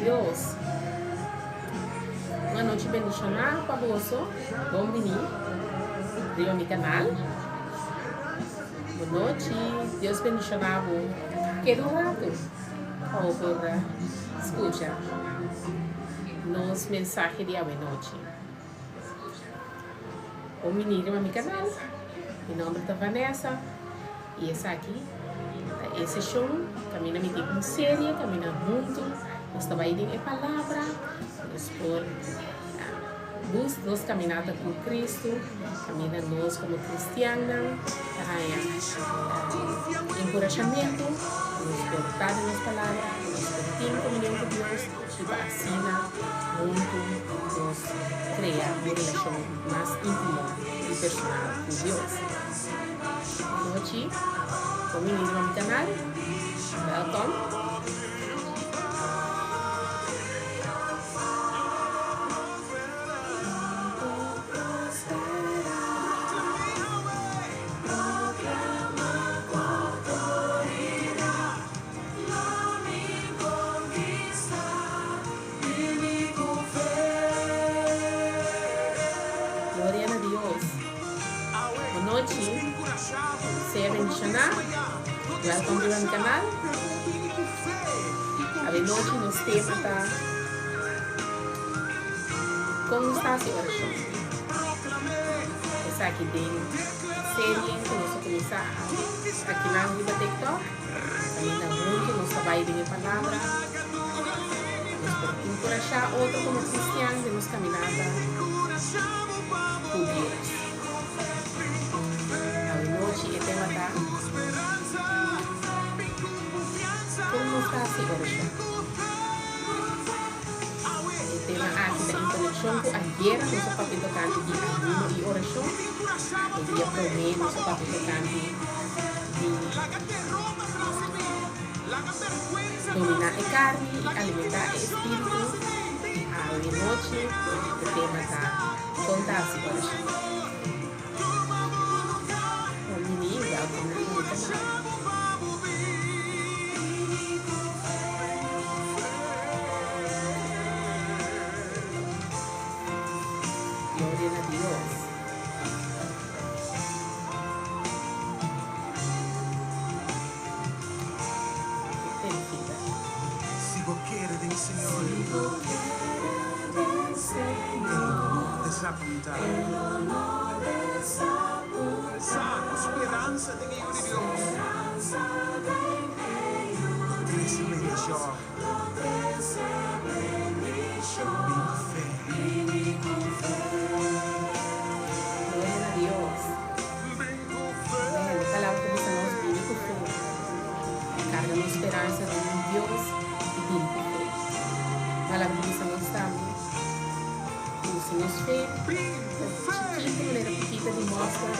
Dios. Un anochi bendishoná pa boso. Bon bini riba mi kanal. Bon nochi. Dios bendishoná bo. Keda un ratu pa bo por skucha nos mensahe di awenochi. Bon bini riba mi kanal. Mi nomber ta Vanessa y esaki ta e seshon kaminda mi tin un serie kaminda huntu nos ta bai den e palabra nos por bus nos kaminata ku Cristo kaminda nos komo kristiannan ta haña enkurashamentu nos por ta den nos palabra nos por tin komunion ku Dios i pa asina huntu nos krea un relashon mas íntimo i personal ku Dios. Anochi, bon bini riba mi kanal. Wèlkòm. Gloria na Dios. Bon nochi. Sea bendishoná. Welkom riba mi kanal. Awe nochi nos tema ta Kon nos ta hasi orashon. Esaki den serie ku nos a kuminsá akinan riba TikTok. Kaminda huntu nos ta bai den e Palabra, nos por enkurashá otro komo kristian den nos kaminata ku Dios. Awenochi e tema ta, Kon nos ta hasi orashon? E tema aki ta en konekshon ku ayer nos a papia tokante di ayuno i orashon. E dia promé nos a papia tokante di dominá e karni i alimentá e espíritu. I awe nochi e tema ta Kon ta hasi orashon. Bon bini, wèlkom na mi kanal. Gloria na Dios. Si bo kere den Señor, e lo no desapuntá. Sa ku speransa den e Yu di Dios lo trese bendishon. Bin ku fe. Gloria na Dios. Amén. E palabra ta bisa nos bini ku fe. Karga nos speransa den un Dios i bini ku fe. E palabra ta bisa nos tambe ku si nos fe ta chikitu manera pipita di mòster,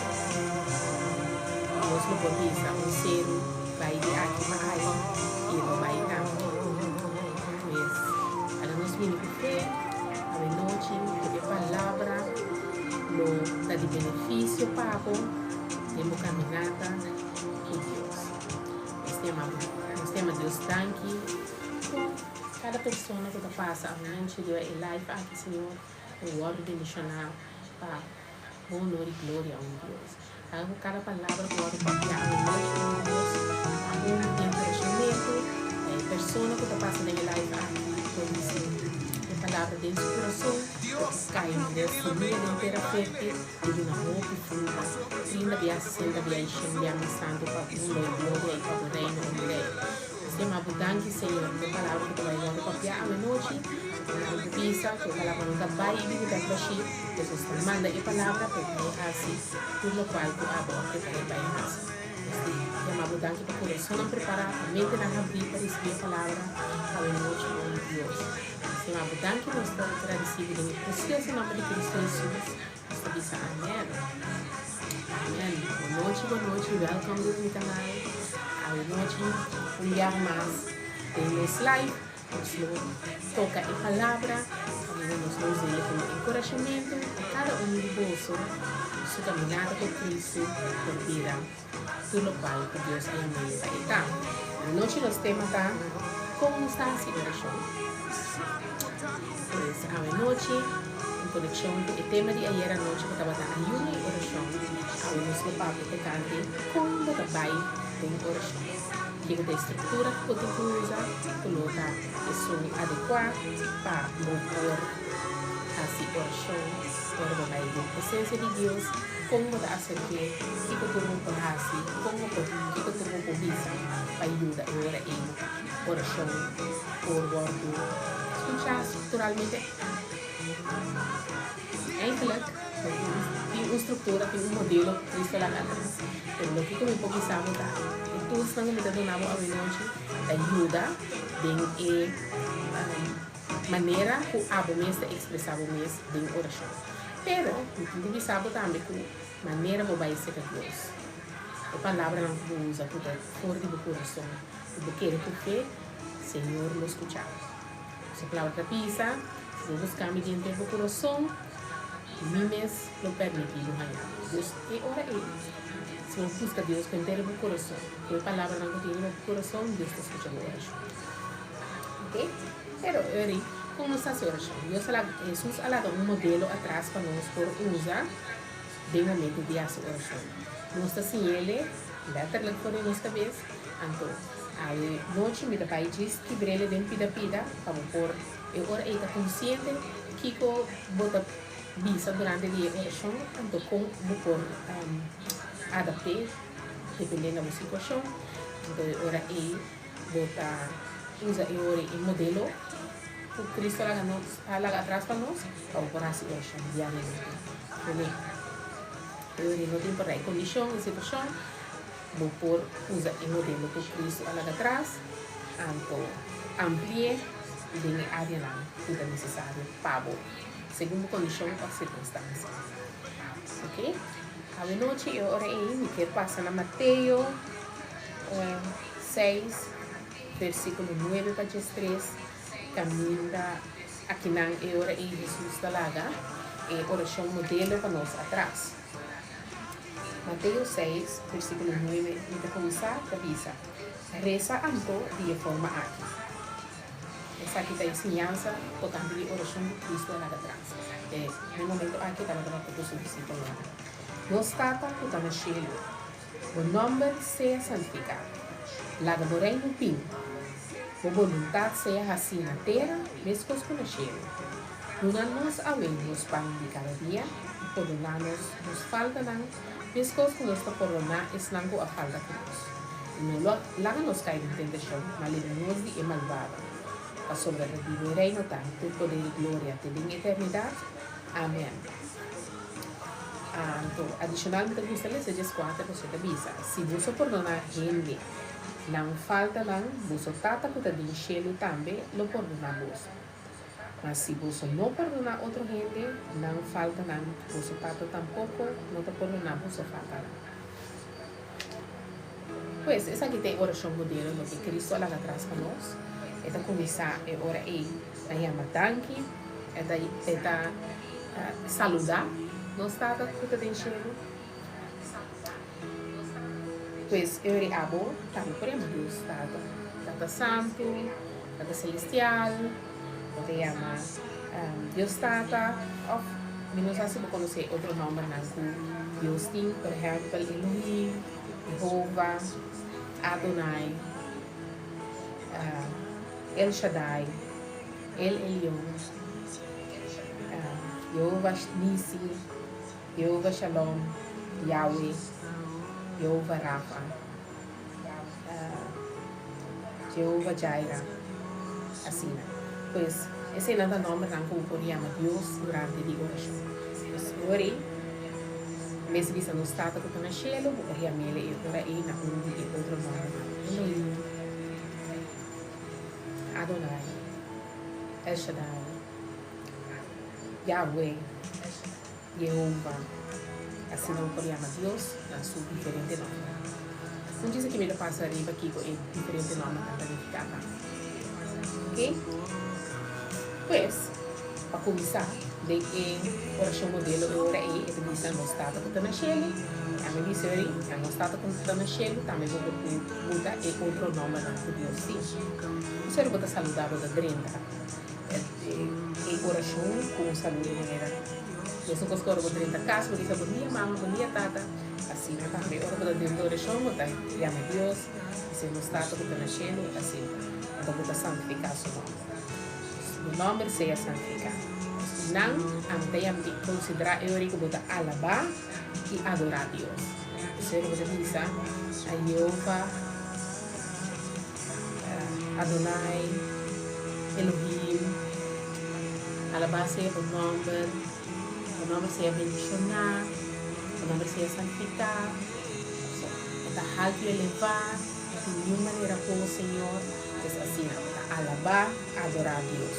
nos lo por bisa un seru bai di aki pa aya i e lo bai tambe. Pues, laga nos bini ku fe awenochi ku e palabra lo ta di benefisio pa bo den bo kaminata ku Dios. Nos ta yama nos ta yama Dios danki ku kada persona ku ta pasa awenochi riba e live aki, Señor, lo wòrdu bendishoná pa bo honor i gloria, o mi Dios. Laga ku kada palabra ku wòrdu papiá awenochi, o mi Dios, ta un enkurashamentu pa e persona ku ta pasa den e live aki por risibí e palabra den su kurason. Kai manera semia den tera fértil i duna hopi fruta, trinta bia, sesenta bia i shen bia mas tantu pa bo lo gloria i pa bo reino o mi Rei. Nos ta yama bo danki, Señor, pa e palabra ku ta bai wòrdu papiá awenochi. Nan ta bisa ku e palabra no ta bai i bini bèk bashí, pues nos ta manda e palabra pa e bai hasi tur lokual ku abo a prepar'é pa e hasi. Nos ta yama bo danki pa kurasonnan prepará, pa mentenan habrí pa risibí e palabra awenochi, o mi Dios. Stima bo danki nos ta gradisido den e precioso nomber di Cristo Jesus nos ta bisa amen. Amen. Bon nochi bon nochi welcome riba mi canal. Awe nochi un biaha mas den nos live nos lo toca e palabra caminda nos lo us'e como encorashamentu pa cada un di boso su caminata cu Cristo por bira tur locual cu Dios a yam'e pa e ta. Anochi nos tema ta, Con nos ta haci oracion? Pues awe nochi, en konekshon ku e tema di ayera nochi ku tabata ayuno i orashon, awe nos lo papia tokante kon bo ta bai den orashon. Kiko ta e struktura ku bo tin ku usa ku lo ta esun adekuá pa bo por hasi orashon ora bo bai den presensia di Dios, kon bo ta aserk'é, kiko tur bo por hasi, kon bo por kiko tur bo por bisa pa yuda e ora ei orashon por wòrdu skuchá strukturalmente. Eigenlijk tin un struktura, tin un modelo ku Cristo a laga atras. Pero loke ku mi por bisa bo ta e toolsnan ku mi ta duna bo awenochi ta yuda den e manera ku abo mes ta ekspresá bo mes den orashon. Pero mi tin ku bisa bo tambe ku manera bo bai serka Dios, e palabranan ku bo usa ku ta for di bo kurason, ku bo kere ku fe, Señor lo skucha bo. Su palabra ta bisa, Si bo buska mi den bo kurason, mi mes lo permití bo haña mi. Dus e ora ei, si bo buska Dios ku henter bo kurason, ku e palabranan ku tin den bo kurason, Dios ta skucha bo orashon. Ok? Pero e ora ei, kon nos ta hasi orashon? Dios a laga, Hesus a laga un modelo atras pa nos por usa den momento di hasi orashon. Nos ta siñ'el letterlijk for di nos kabes, anto awe nochi mi ta bai djis kibr'el den pida pida pa bo por e ora ei ta konsiente kiko bo ta bisa durante di e orashon, anto kon bo por adapt'é depende na bo situashon. Anto e ora ei bo ta usa e ora ei e modelo ku Cristo a laga nos a laga atras pa nos pa bo por hasi orashon diariamente. Promé, e ora ei no ta importá e kondishon, e situashon, bo por usa e modelo ku Cristo a laga atras, anto ampli'é den e áreanan ku ta nesesario pa bo, segun bo kondishon òf sirkunstansia. Oke, awenochi e ora ei mi kier pasa na Mateo 6, versíkulo 9 pa 13, kaminda akinan e ora ei Hesus ta laga e orashon modelo pa nos atras. Mateo 6, versíkulo 9, mi ta kuminsá ta bisa, Resa anto di e forma aki. Esaki ta e siñansa tokante di orashon ku Kristu a laga atras. E na e momento aki e tabata papia ku su disipelnan. Nos Tata ku ta na shelu, Bo nòmber sea santifiká. Laga bo Reino bin. Bo boluntat sea hasí na tera meskos ku na shelu. Duna nos awe nos pan di kada dia i pordoná nos nos faltanan meskos ku nos ta pordoná esnan ku a falta ku nos. I no lo laga nos kai den tentashon, ma libra nos di e malbado. Pasobra ta di bo e Reino ta, tur poder i gloria te den eternidat. Amèn. Anto, adishonal mi ta gusta lesa 14 pasobra e ta bisa, Si boso pordoná hende nan faltanan, boso Tata ku ta den shelu tambe lo pordoná boso. Ma si boso no pordoná otro hende nan faltanan, boso Tata tampoko no ta pordoná boso faltanan. Pues, esaki ta e orashon modelo loke Kristu a laga atras pa nos. E ta kuminsá e ora ei ta yama danki, e ta e ta saludá nos Tata ku ta den shelu. Pues, e ora ei abo tambe por yama Dios Tata, Tata Santu, Tata Selestial, bo ta yama Dios Tata òf mi no sa si bo konosé otro nòmbernan ku Dios tin, por ehèmpel Elohim, Jehova, Adonai, El Shaddai, El Elyon, Jehovah Nissi, Jehovah Shalom, Yahweh, Jehovah Rapha, Jehovah Jireh, asina. Pues, eseinan ta nòmbernan ku bo por yama Dios durante di orashon. Pues, e ora ei, en bes di bisa nos Tata ku ta na shelu, bo por yam'el e ora ei na un di e otro nòmbernan, Elohim, Adonai, El Shaddai, Yahweh, Yehova. Asina bo por yama Dios na su diferente nòmbernan. Un djis aki mi ta pasa riba kiko e diferente nòmbernan ta nifiká ta. Ok? Pues, pa kuminsá, den e orashon modelo e ora ei e ta bisa Nos Tata ku ta na shelu. I ami bisa ori, na Nos Tata ku ta na shelu tambe bo por buta e otro nòmbernan ku Dios tin. Pasobra bo ta saludá, bo ta drenta. E orashon ku un saludo manera mesun kos ku ora bo drenta kas bo bisa bon dia mama, bon dia tata, asina tambe ora bo ta drenta orashon bo ta yama Dios, bisa nos Tata ku ta na shelu, asina anto bo ta santifiká su nòmber. Bo nòmber sea santifiká. Nan ami ta yama di konsiderá e ora ku bo ta alabá i adorá Dios. Esei ora bo ta bisa a Yehova. Adonai, Elohim, alabá sea bo nòmber, bo nòmber sea bendishoná, bo nòmber sea santifiká. So, bo ta haltu i elevá, no tin niun manera ku bo, Señor. Pues asina, bo ta alabá, adorá Dios.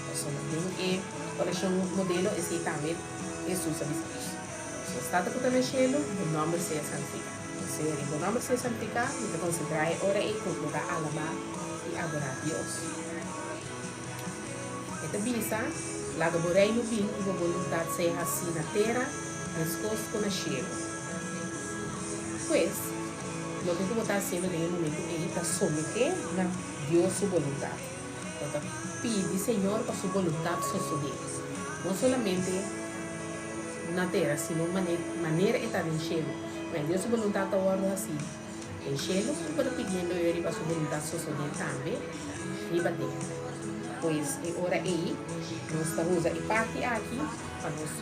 Pasobra den e orashon modelo esei tambe Hesus a bisa nos. So, Tata ku ta na shelu, bo nòmber sea santifiká. P'esei, riba bo nòmber ser santifiká, mi ta konsiderá e ora ei ku bo ta alabá i adorá Dios. E ta bisa, Laga bo Reino bin i bo boluntat sea hasí na tera meskos ku na shelu. Pues, loke ku bo ta hasiendo den e momentu ei ta someté na Dios su boluntat. Bo ta pidi Señor pa su boluntat sosodé, no solamente na tera, sino manera e ta den shelu. Bueno, Dios su boluntat ta wòrdu hasí den shelu i bo ta pidiendo e riba su boluntat sosodé tambe riba tera. Pues e ora ei nos ta usa e parti aki pa nos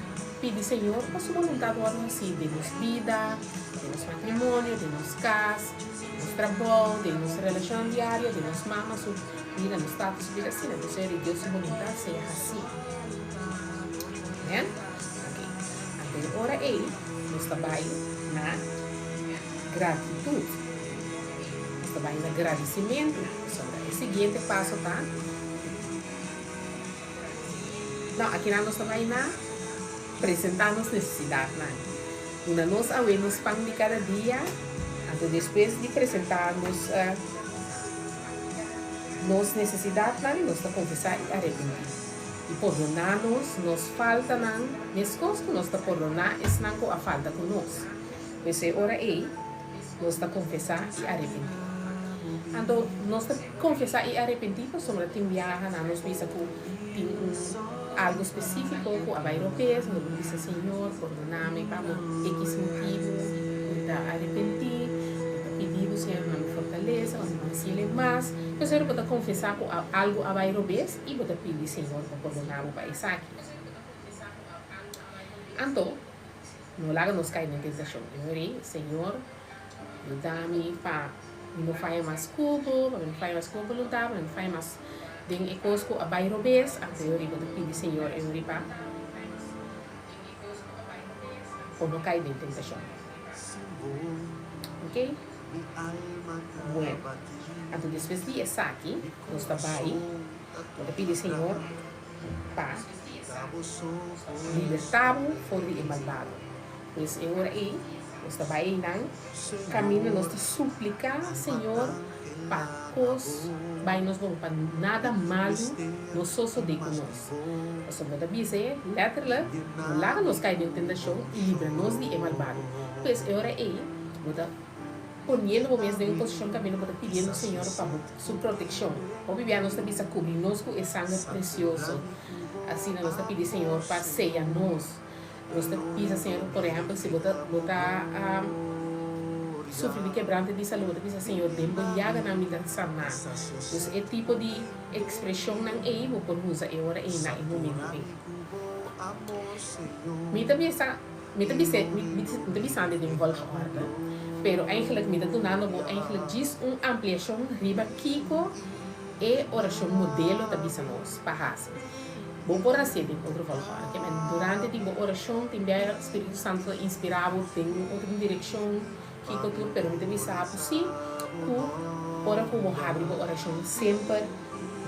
pidi Señor pa su boluntat wòrdu hasí den nos bida, den nos matrimonio, den nos kas, den nos trabou, den nos relashonnan diario, den nos mama su bida, nos tata su bida, asina. Entonces Dios su boluntat sea hasí. Amen. Ok. Anto e ora ei nos ta bai na gratitut. Nos ta bai na gradisimentu. Pasobra e siguiente paso ta, no, akinan nos ta bai na presentá nos nesesidatnan. Duna nos awe nos pan di kada dia. Anto despues di presentá nos nos nesesidatnan, nos ta konfesá i arepentí. I pordoná nos nos faltanan meskos ku nos ta pordoná esnan ku a falta ku nos. Pues e ora ei nos ta konfesá i arepentí. Anto nos ta konfesá i arepentí pasobra tin biaha nan nos bisa ku tin un algu spesífiko ku a bai robes, nos por bisa, Señor, pordoná mi pa bo ekis motibu, mi ta arepentí, mi ta pidi bo, Señor, duna mi fortalesa, pa mi no hasiel mas. Pues bo ta konfesá ku algu a bai robes. I bo ta pidi Señor pa pordoná bo pa esaki. Anto, no laga nos kai den tentashon. E ora ei, Señor, yuda mi pa mi no faya mas ku bo, pa mi no faya mas ku bo boluntat, pa mi no faya mas den e kos ku a bai robes. Anto e ora ei bo ta pidi Señor e ora ei pa bo no kai den tentashon. Ok? Bueno, anto despues di esaki nos ta bai, bo ta pidi Señor pa liberta bo for di e malbado. Pues e ora ei nos ta bai einan kaminda nos ta supliká Señor pa kos bai nos bon, pa nada malu no sosodé ku nos. Pasobra bo ta bisa e letterlijk, no laga nos kai den tentashon i libra nos di e malbado. Pues e ora ei bo ta poniendo bo mes den un posishon kaminda bo ta pidiendo Señor pa bo su protekshon. Hopi bia nos ta bisa kubri nos ku e sanger presioso. Asina nos ta pidi Señor pa seya nos. Nos ta bisa Señor, por ehèmpel, si bo ta bo ta sufri di kebrante di salú, bo ta bisa Señor, den bo yaganan mi ta saná. Dus e tipo di ekspreshonnan ei bo por usa e ora ei na e momento ei. Mi ta bisa. Mi ta bis'é, mi mi ta bisando den volgorde, pero eigenlijk mi ta dunando bo eigenlijk djis un ampliashon riba kiko e orashon modelo ta bisa nos pa hasi. Bo por hasié den otro volgorde, ke men durante di bo orashon tin bia Spiritu Santu ta inspirá bo den un otro direkshon, kiko tur, pero mi ta bisa bo si ku ora ku bo habri bo orashon semper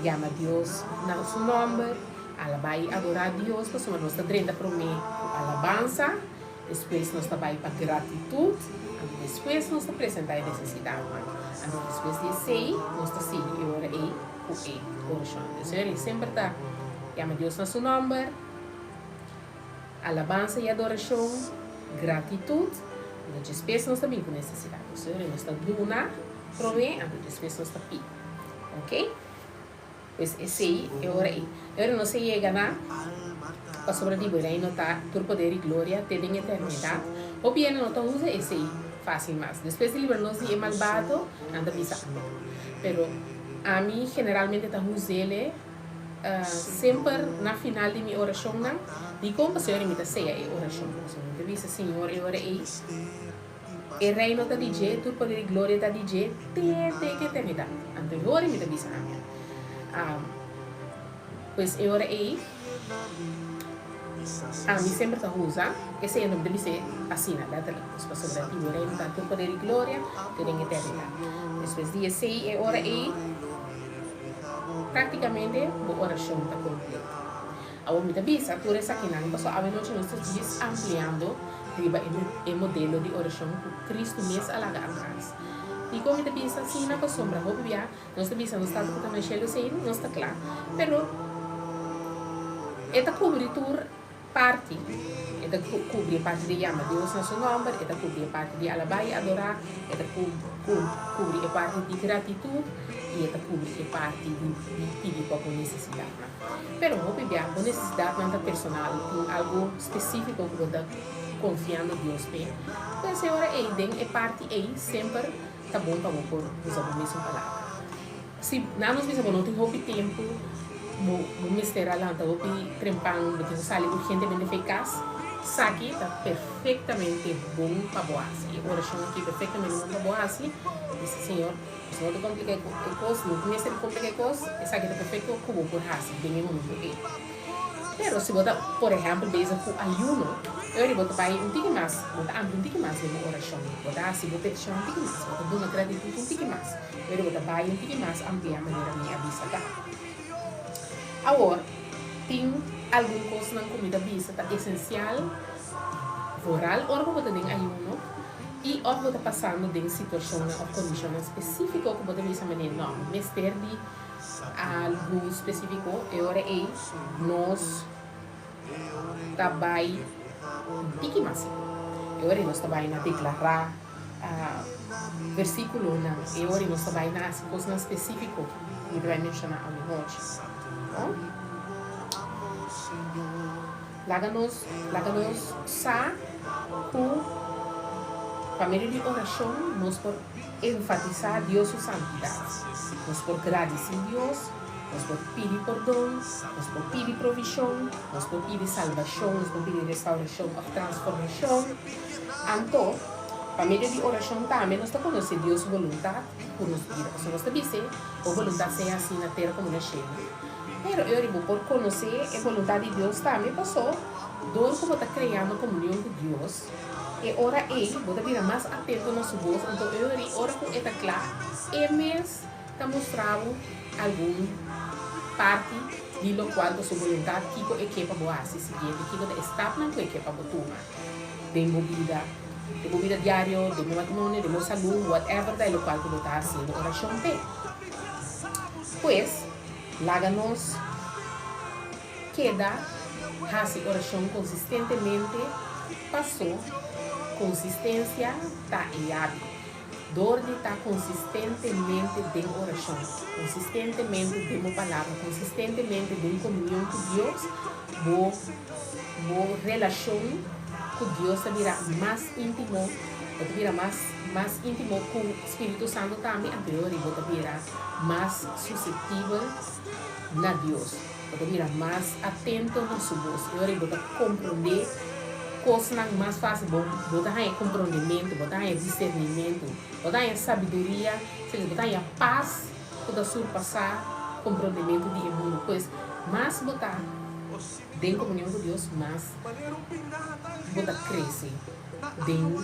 yama Dios na su nòmber. Alabá i adorá Dios pasobra nos ta drenta promé ku alabansa, despues nos ta bai pa gratitut, anto despues nos ta presentá e nesesidatnan. Anto despues di esei nos ta sigui e ora ei ku e orashon. Entonces e semper ta yama Dios na su nòmber, alabansa i adorashon, gratitut, anto despues nos ta bin ku nesesidat. Entonces nos ta duna promé, anto despues nos ta pidi. Ok? Pues esei e ora ei. E ora nos a yega na pasobra di bo reino ta tur poder i gloria te den eternidat. Hopi hende no ta usa esei fásil mas. Despues di libra nos di e malbado, nan ta bisa amen. Pero ami generalmente ta us'ele semper na final di mi orashonnan. Dikon? Pasobra mi ta sea e orashon. Pasobra mi ta bisa, Señor, e ora ei e reino ta di dje, tur poder i gloria ta di dje te den eternidat. Anto e ora mi ta bisa amen. Pues e ora ei ami semper ta usa esei anto mi ta bis'é asina, letterlijk, pues pasobra di bo reino ta tur poder i gloria te den eternidat. Despues di esei e ora ei praktikamente bo orashon ta kompleto. Awor mi ta bisa tur esakinan pasobra awenochi nos ta djis ampliando riba e modelo di orashon ku Kristu mes a laga atras. Dikon mi ta bisa asina? Pasobra hopi bia Nos ta bisa nos Tata ku ta na shelu esei nos ta kla, pero e ta kubri tur parti. E ta kubri e parti di yama Dios na su nòmber, e ta kubri e parti di alabá i adorá, e ta kubri e parti di gratitut i e ta kubri e parti di pidi pa bo nesesidatnan. Pero hopi bia bo nesesidatnan ta personal, tin algu spesífiko ku bo ta konfiando Dios p'e. Pues e ora ei den e parti ei semper Ta bon pa bo por usa bo mesun palabra. Si nan nos bisa bo no tin hopi tempu, bo bo mester a lanta hopi trempan, bo tin ku sali urgentemente for e kas, esaki ta perfectamente bon pa bo hasi. E orashon aki perfectamente bon pa bo hasi. Bisa, Señor, nos no ta komplika e kos, no mester komplika e kos, esaki ta perfecto ku bo por hasi den e momento ei. Pero si bo ta, por ehèmpel, bezig ku ayuno, e ora bo ta bai un tiki mas, bo ta amplia un tiki mas den bo orashon, bo ta hasi bo petishon un tiki mas, bo ta duna gratitut un tiki mas, e ora bo ta bai un tiki mas amplia manera mi a bisa ta. Awor, tin algun kosnan ku mi ta bisa ta esensial, vooral ora ku bo ta den ayuno i òf bo ta pasando den situashonnan òf kondishonnan spesífiko ku bo ta bisa manera, no, mi mester di. Algu spesífiko, e ora ei nos ta bai un tiki mas sigur. E ora ei nos ta bai na deklará versíkulonan, e ora ei nos ta bai na hasi kosnan spesífiko ku mi ta bai menshoná awenochi. Laga nos laga nos sa ku pa medio di orashon nos por enfatisá Dios su santidat. Nos por gradisí Dios, nos por pidi pordon, nos por pidi provishon, nos por pidi salbashon, nos por pidi restaurashon òf transformashon. Anto, pa medio di orashon tambe nos ta konosé Dios su boluntat ku nos bida. Pasobra nos ta bis'é, Bo boluntat sea hasí na tera komo na shelu. Pero e ora bo por konosé e boluntat di Dios tambe pasó dor ku bo ta kreando komunion ku Dios, e ora ei bo ta bira mas atento na su bos, anto e ora ei ora ku e ta kla, e mes ta mustra bo algun parti di lokual ta su boluntat, kiko e ke pa bo hasi siguiente, kiko ta e stapnan ku e ke pa bo tuma den bo bida, den bo bida diario, den bo matrimonio, den bo salú, whatever ta e lokual ku bo ta hasiendo orashon p'e. Pues. Laga nos keda hasi orashon konsistentemente pasó konsistensia ta e yabi. Dor di ta konsistentemente den orashon, konsistentemente den bo palabra, konsistentemente den komunion ku Dios, bo bo relashon ku Dios ta bira mas íntimo, bo ta bira mas mas íntimo ku Spiritu Santu tambe, anto e ora bo ta bira mas suseptibel na Dios. Bo ta bira mas atento na su bos. E ora ei bo ta komprondé kosnan mas fásil. Bo bo ta haña komprondementu, bo ta haña disernimentu, bo ta haña sabiduria, bo ta haña pas ku ta surpasá komprondementu di e mundu. Pues, mas bo ta den komunion ku Dios, mas bo ta krese den bo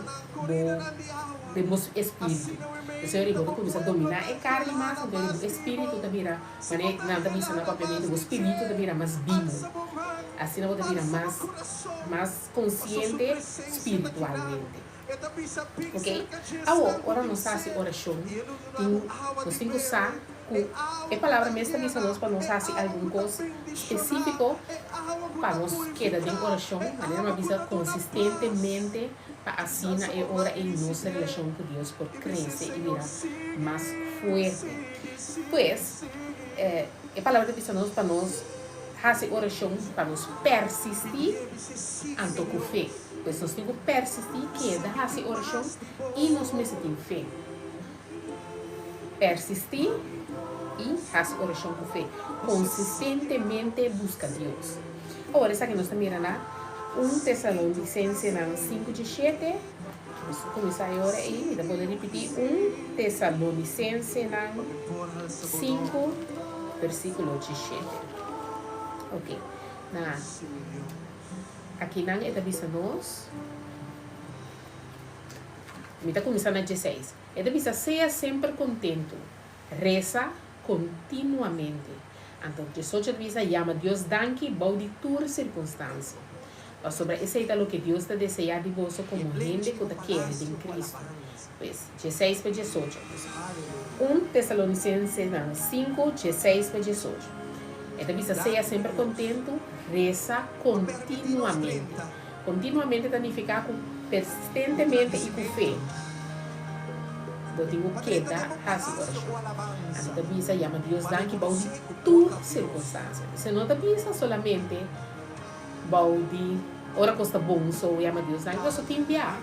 den bo espíritu. Esei ora bo ta kuminsá dominá e karni mas, anto ora bo espíritu ta bira, manera nan ta bisa na papiamentu, bo spiritu ta bira mas bibu. Asina bo ta bira mas mas konsiente spiritualmente. Ok, awor ora nos ta hasi orashon, tin nos tin ku sa ku e palabra mes ta bisa nos pa nos hasi algun kos spesífiko pa nos keda den orashon, manera mi a bisa konsistentemente pa asina e ora ei nos relashon ku Dios por krese i bira mas fuerte. Pues. E palabra ta bisa nos pa nos hasi orashon, pa nos persistí anto ku fe. Pues nos tin ku persistí, keda hasi orashon i nos mester tin fe. Persistí i hasi orashon ku fe. Konsistentemente buska Dios. Awor esaki nos ta mira na un Tesalonisensenan sinku djeshete. Nos ta kuminsá e ora ei. Mi ta bolbe ripití, un Tesalonisensenan sinku, versíkulo djeshete. Oke, na akinan e ta bisa nos, mi ta kuminsá na djeseis. E ta bisa, Sea semper kontentu, resa kontinuamente. Anto djesocho ta bisa, Yama Dios danki bou di tur sirkunstansia. Pasobra esei ta loke Dios ta deseá di boso komo hende ku ta kere den Kristu. Pues, djeseis pa djesocho. Un Tesalonisensenan sinku, djeseis pa djesocho. E ta bisa, Sea semper kontentu, resa kontinuamente. Kontinuamente ta nifiká ku persistentemente i ku fe bo tin ku keda hasi orashon. Anto ta bisa, Yama Dios danki bou di tur sirkunstansia. Esei no ta bisa solamente Bou di ora kos ta bon so yama Dios danki pasobra tin bia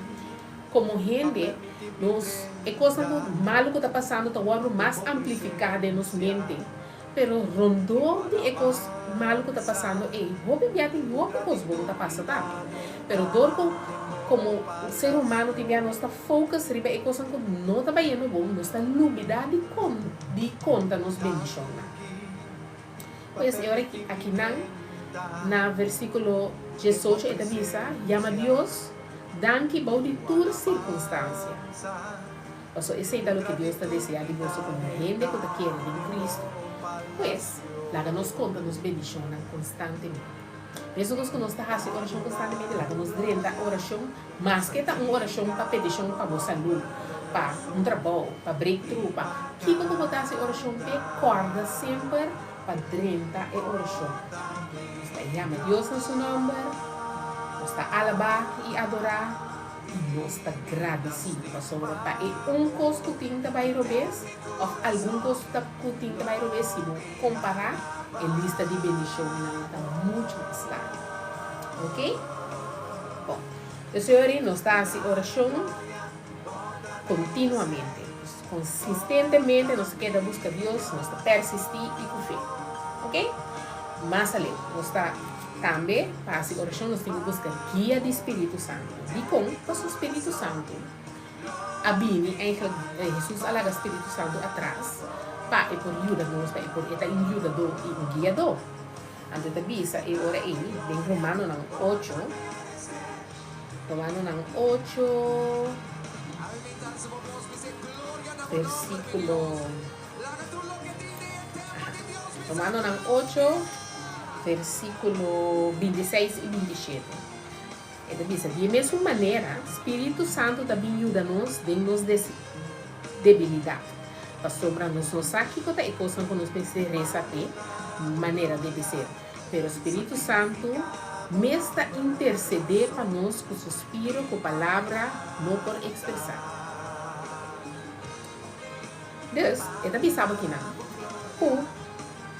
komo hende nos e kosnan ku malu ku ta pasando ta wòrdu mas amplifiká den nos mente pero rondó di e kos malu ku ta pasando ei hopi bia tin hopi kos bon ta pasa tambe pero dor ku komo ser humano tin bia nos ta focus riba e kosnan ku no ta bayendo bon nos ta lubida di di konta nos bendishonnan. Pues e ora akinan na versíkulo diesocho e ta bisa, Yama Dios danki bou di tur sirkunstansia. Pasobra esei ta loke Dios ta deseá di boso komo hende ku ta kere den Kristu. Pues, laga nos konta nos bendishonnan konstantemente. Meskos ku nos ta hasi orashon konstantemente, laga nos drenta orashon Maske ta un orashon pa petishon pa bo salú, pa un trabou, pa breakthrough, pa kiko ku bo ta hasi orashon p'e, kòrda semper pa drenta e orashon. Nos ta yama Dios na su nòmber, nos ta alabá i adorá i nos ta gradisí pasobra pa e un kos ku tin ta bai robes òf algun kos ku tin ta bai robes si bo kompará e lista di bendishonnan ta muchu mas largu. Oke? Bon, Señor, nos ta hasi orashon kontinuamente. Konsistentemente nos ta keda buska Dios, nos ta persistí i ku fe. Ok? Mas aleu, nos ta tambe pa hasi orashon nos tin ku buska guia di Spiritu Santu. Dikon? Pasobra Spiritu Santu a bini, eigenlijk Hesus a laga Spiritu Santu atras pa e por yuda nos, pa e por e ta un yudadó i un guiadó. Anto e ta bisa e ora ei den Romanonan ocho, Romanonan ocho, versíkulo, aha, Romanonan ocho, versíkulo bintiseis i bintishete. E ta bisa, Di e mesun manera, Spiritu Santu ta bin yuda nos den nos debilidat, pasobra nos no sa kiko ta e kosnan ku nos mester resa p'e manera debe ser. Pero Spiritu Santu mes ta intersedé pa nos ku suspiro ku palabra no por ekspresá. Dus, e ta bisa bo kinan, ku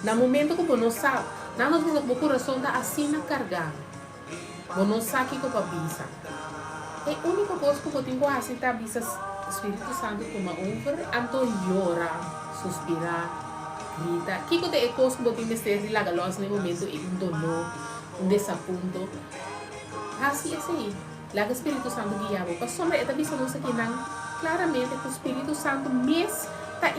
na momento ku bo no sa, na nos bisa ku bo kurason ta asina kargá, Bo no sa kiko pa bisa. E úniko kos ku bo tin ku hasi ta bisa Spiritu Santu tuma over, anto yora, suspirá, grita. Kiko ta e kos ku bo tin mester di laga lòs na e momentu ei? Un doló, un desapunto. Hasi esei. Laga Spiritu Santu guia bo. Pasobra e ta bisa nos akinan klaramente ku Spiritu Santu mes ta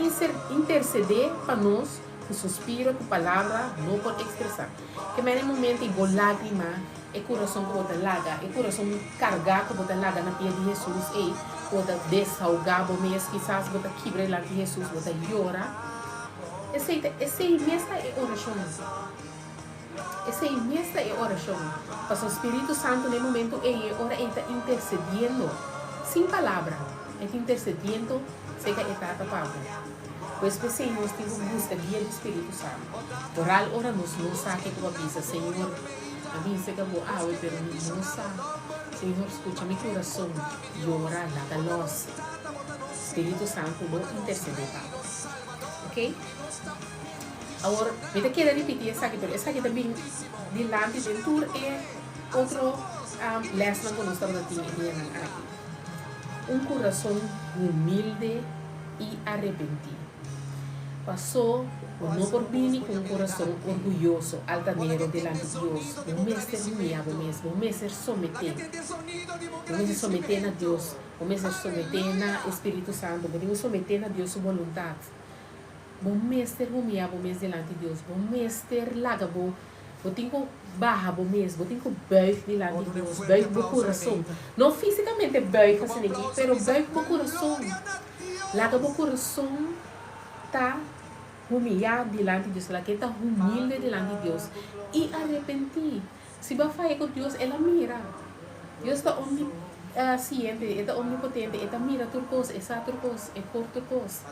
intersedé pa nos ku suspiro, ku palabra no por ekspresá. Ke mene momento i bo lágrima, e kurason ku bo ta laga, e kurason kargá ku bo ta laga na pia di Hesus ei, ku bo ta desahogá bo mes, kisas bo ta kibra dilanti di Hesus, bo ta yora. Esei ta, esei mes ta e orashon. Esei mes ta e orashon. Pasobra Spiritu Santu na e momento ei, e ora ei ta intersediendo, sin palabra, e ta intersediendo serka e Tata pa bo. Pues p'esei nos tin ku buska guia di Spiritu Santu. Oral ora nos no sa kiko pa bisa, Señor, a binse ka bo awe, pero mi no sa. Señor, skucha mi kurason yora, laga lòs. Spiritu Santu lo intersedé pa bo. Ok? Awor, mi ta keda ripití esaki, pero esaki ta bin dilanti den tur e otro lèsnan ku nos tabata tin e dianan aki. Un kurason humilde i arepentí. Pasó bo no por bini ku un kurason orguyoso, altanero dilanti Dios. Bo mester humiyá bo mes, bo mester someté. Bo mester someté na Dios, bo mester someté na e Spiritu Santu, bo tin ku someté na Dios su boluntat. Bo mester humiyá bo mes dilanti Dios, bo mester laga bo, bo tin ku baha bo mes, bo tin ku buig dilanti Dios, buig bo kurason. No físikamente buig asina aki, pero buig bo kurason. Laga bo kurason ta humiyá dilanti Dios, laga e ta humilde dilanti Dios i arepentí. Si bo a faya ku Dios, el a mira. Dios ta omnisiente, e ta omnipotente, e ta mira tur kos, e sa tur kos, e por tur kos.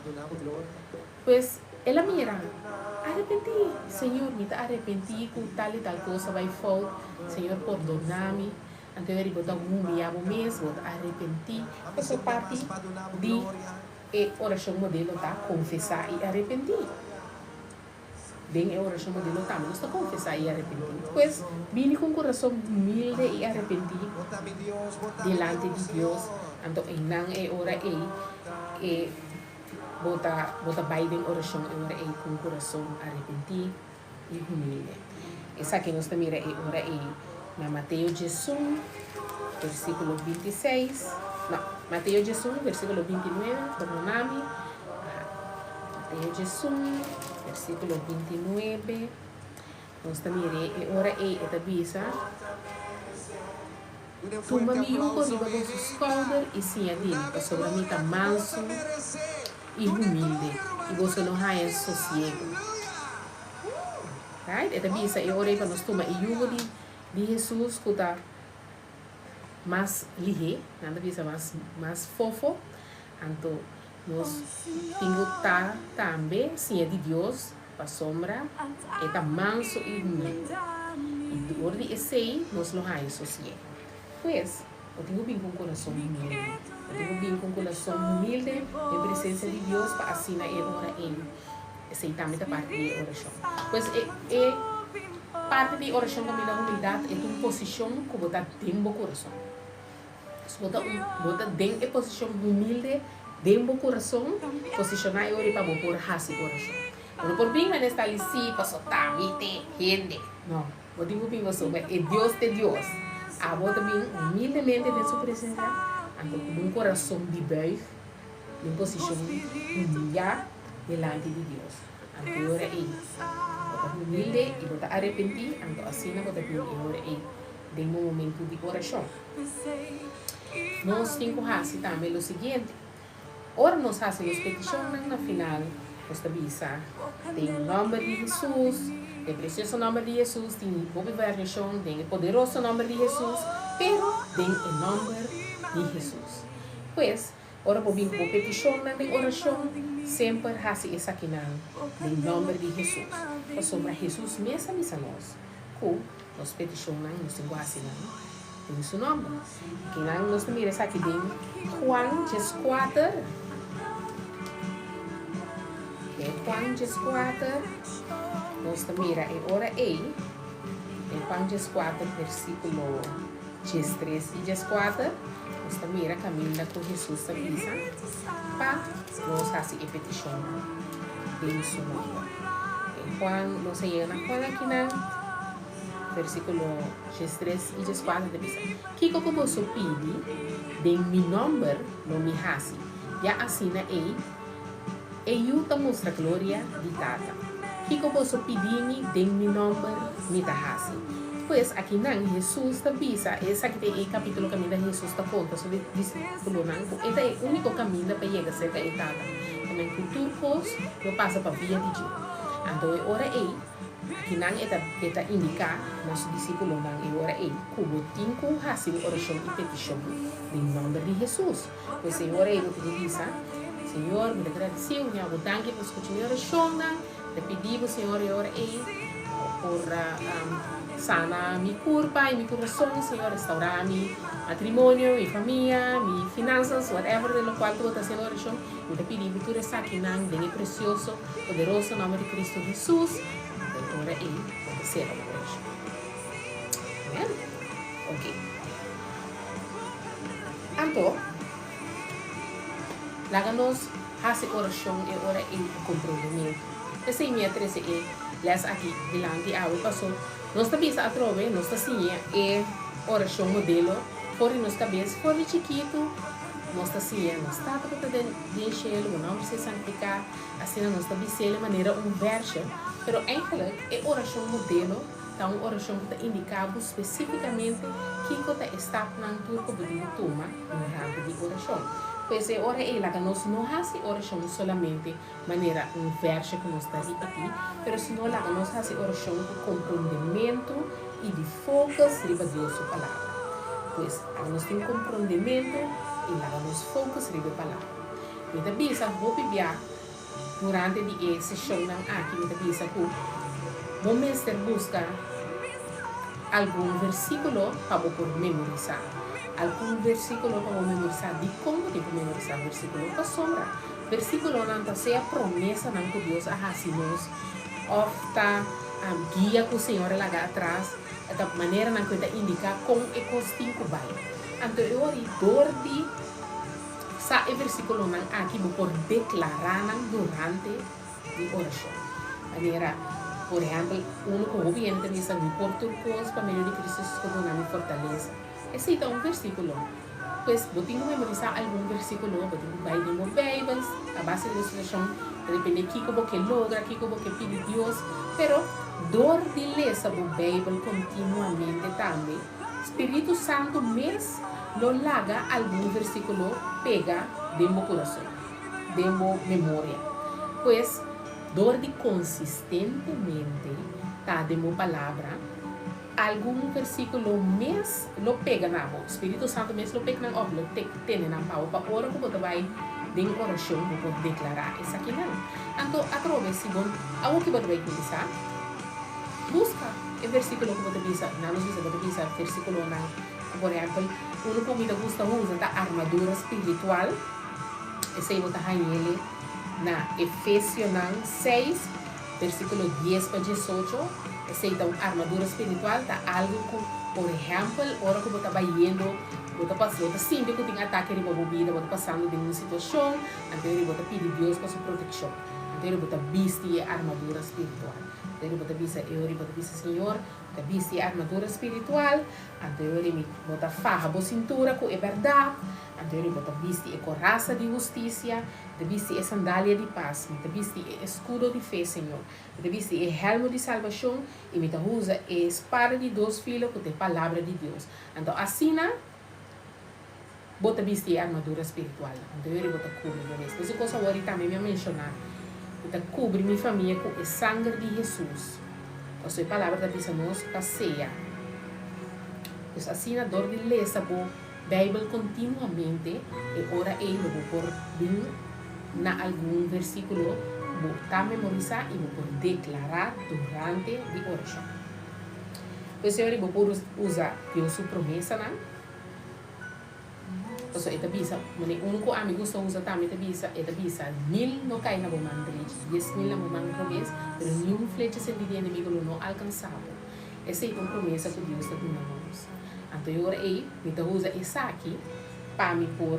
Pues, el a mira. Arepentí! Señor, mi ta arepentí ku tal i tal kos a bai fout. Señor, pordoná mi. Anto e bo ta humiyá bo mes, bo ta arepentí. Pasobra parti di e orashon modelo ta konfesá i arepentí. Den e orashon modelo tambe nos ta konfesá i arepentí. Pues, bini ku un kurason humilde i arepentí dilanti di Dios, anto einan e ora ei e bo ta bo ta bai den orashon e ora ei ku un kurason arepentí i humilde. Esaki nos ta mira e ora ei na Mateo diesun, versíkulo 26, no, Mateo 11, versíkulo 29, perdona mi. Aha. Mateo 11, versíkulo 29. Nos ta mira e ora ei e ta bisa, Tuma mi yugo riba boso skouder i siña di mi, pasobra mi ta mansu i humilde, i boso lo haña sosiegu. Right? E ta bisa e ora ei pa nos tuma e yugo di di Hesus ku ta mas lihé, nan ta bisa mas mas fofo, anto nos tin ku ta tambe siña di Dios pasobra e ta manso i humilde. I dor di esei nos lo haña sosiegu. Pues, bo tin ku bin ku un kurason humilde. Bo tin ku bin ku un kurason humilde den presensia di Dios pa asina e ora ei. Esei tambe ta parti di e orashon. Pues e e parti di orashon kaminda humildat e ta un posishon ku bo ta den bo kurason. Pues bo ta un bo ta den e posishon humilde den bo kurason, posishoná e ora pa bo por hasi orashon. Bo no por bin manera sta lisí paso ta mi te hende. No, bo tin ku bin pasobra e Dios t'e Dios. Abo ta bin humildemente den su presensia, anto ku un kurason di buig, den posishon humiyá. Dilanti di Dios. Anto e ora ei, bo ta humilde i bo ta arepentí, anto asina bo ta bini e ora ei den bo momentu di orashon. Nos tin ku hasi tambe lo siguiente, Ora nos hasi nos petishonnan, na final nos ta bisa, Den nòmber di Hesus, den presioso nòmber di Hesus, tin hopi variashon, den e poderoso nòmber di Hesus, pero den e nòmber di Hesus. Pues, Ora bo bin ku bo petishonnan den orashon, semper hasi esakinan den nòmber di Hesus, pasobra Hesus mes a bisa nos ku nos petishonnan nos tin ku hasi nan den su nòmber. Kinan nos ta mira esaki den Juan 14. Den Juan 14 nos ta mira e ora ei, den Juan 14 versíkulo 13 i 14. Nos ta mira kaminda ku Hesus ta bisa pa nos hasi e petishonnan den su nòmber. Den Juan, nos a yega na Juan akinan, versíkulo 13 i 14 ta bisa, Kiko ku boso pidi den mi nòmber lo mi hasi, ya asina ei e Yu ta mustra gloria di Tata. Kiko boso pidi mi den mi nòmber, mi ta hasi. Pues, akinan Hesus ta bisa, esaki ta e kapítulo kaminda Hesus ta konta su disípulonan ku e ta e úniko kaminda pa yega serka e Tata, tamen ku tur kos lo pasa pa via di dje. Anto e ora ei, akinan e ta e ta indiká na su disípulonan e ora ei ku bo tin ku hasi un orashon i petishon den nòmber di Hesus. Pues e ora ei bo tin ku bisa, Señor, mi ta gradisí bo, mi a bo danki pa skucha mi orashonnan. Ta pidi bo, Señor, e ora ei por Sana mi kurpa i mi kurason, Señor, restaurá mi matrimonio, mi famia, mi finansas, whatever de lokual ku bo ta hasiendo orashon, mi ta pidi bo tur esakinan den e presioso, poderoso nòmber di Kristu Hesus, den ora ei bo ta sera bo orashon. Amen. Ok. Anto, laga nos hasi orashon e ora ei ku komprondementu. P'esei mi a trese e lès aki dilanti awe paso nos ta bisa atrobe, nos ta siña e orashon modelo for di nos kabes, for di chikitu nos ta siña nos Tata ku ta den den shelu, bo nòmber sea santifiká, asina nos ta bis'el manera un vèrshe, pero eigentlik e orashon modelo ta un orashon ku ta indiká bo spesífikamente kiko ta e stapnan tur ku bo tin ku tuma durante di orashon. Pues e ora ei laga nos no hasi orashon solamente manera un vèrshe ku nos ta ripití, pero sino laga nos hasi orashon ku komprondementu i di focus riba Dios su Palabra. Pues, laga nos tin komprondementu i laga nos focus riba e Palabra. Mi ta bisa hopi bia durante di e seshonnan aki, mi ta bisa ku bo mester buska algun versíkulo pa bo por memorisá. Algun versíkulo pa bo memorisá. Dikon bo tin ku memorisá versíkulo? Pasobra Versíkulonan ta sea promesanan ku Dios a hasi nos òf ta guia ku Señor a laga atras, ta maneranan ku e ta indiká kon e kos tin ku bai. Anto e ora ei dor di sa e versíkulonan aki bo por deklará nan durante di orashon. Manera, por ehèmpel, unu ku hopi hende ta bisa, Mi por tur kos pa medio di Kristu Hesus ku duna mi fortalesa. Esei ta un versíkulo. Pues, bo tin ku memorisá algun versíkulo, bo tin ku bai den bo Beibel, a base di bo situashon, ta dependé kiko bo ke logra, kiko bo ke pidi Dios. Pero, dor di lesa bo Beibel kontinuamente tambe, Spiritu Santu mes lo laga algun versíkulo pega den bo kurason, den bo memoria. Pues, dor di konsistentemente ta den bo Palabra, Algun versíkulo mes lo pega na bo. Spiritu Santu mes lo pek nan òf lo tene nan pa bo pa ora ku bo ta bai den orashon bo por deklará esakinan. Anto atrobe si bo awor ki bo ta bai kuminsá, buska e versíkulo ku bo ta bisa. Nan nos bisa bo ta bisa versíkulonan ku por ehèmpel unu ku mi ta gusta usa ta armadura spiritual. Esei bo ta hañ'el na Efesionan seis. Versíkulo dies pa diesocho, Esei ta un armadura spiritual, ta algu ku, por ehèmpel, ora ku bo ta bayendo, bo ta pas, bo ta sinti ku tin atake riba bo bida, bo ta pasando den un situashon, anto eri bo ta pidi Dios pa su protekshon. Anto eri bo ta bisti e armadura spiritual. Anto eri bo ta bisa, e ora bo ta bisa, Señor, mi ta bisti e armadura spiritual, anto e ora mi, bo ta faha bo sintura ku e bèrdat, anto eri bo ta bisti e korasa di hustisia, Mi ta bisti e sandalia di pas, mi ta bisti e eskudo di fe, Señor. Mi ta bisti e hèlmu di salbashon i mi ta usa e spada di dos filo ku ta e Palabra di Dios. Anto asina bo ta bisti e armadura spiritual. Anto yori bo ta kubri bo mes. Mesun kos awor i tambe mi a menshoná, mi ta kubri mi famia ku e sanger di Hesus, pasobra e Palabra ta bisa nos pa sea. Dus asina dor di lesa bo. Bijbel kontinuamente, e ora ei lo bo por bin na algun versíkulo ku bo ta memorisá i bo por deklará durante di orashon. Pues e ora ei bo por usa Dios su promesanan, pasobra e ta bisa, manera unu ku ami gusta usa tambe ta bisa, e ta bisa, Mil no kai na bo man drechi, diesmil na bo man robes, pero niun flecha sentí di enemigo lo no alkansá bo. Esei ta un promesa ku Dios ta duna nos. Anto e ora ei mi ta usa esaki pa mi por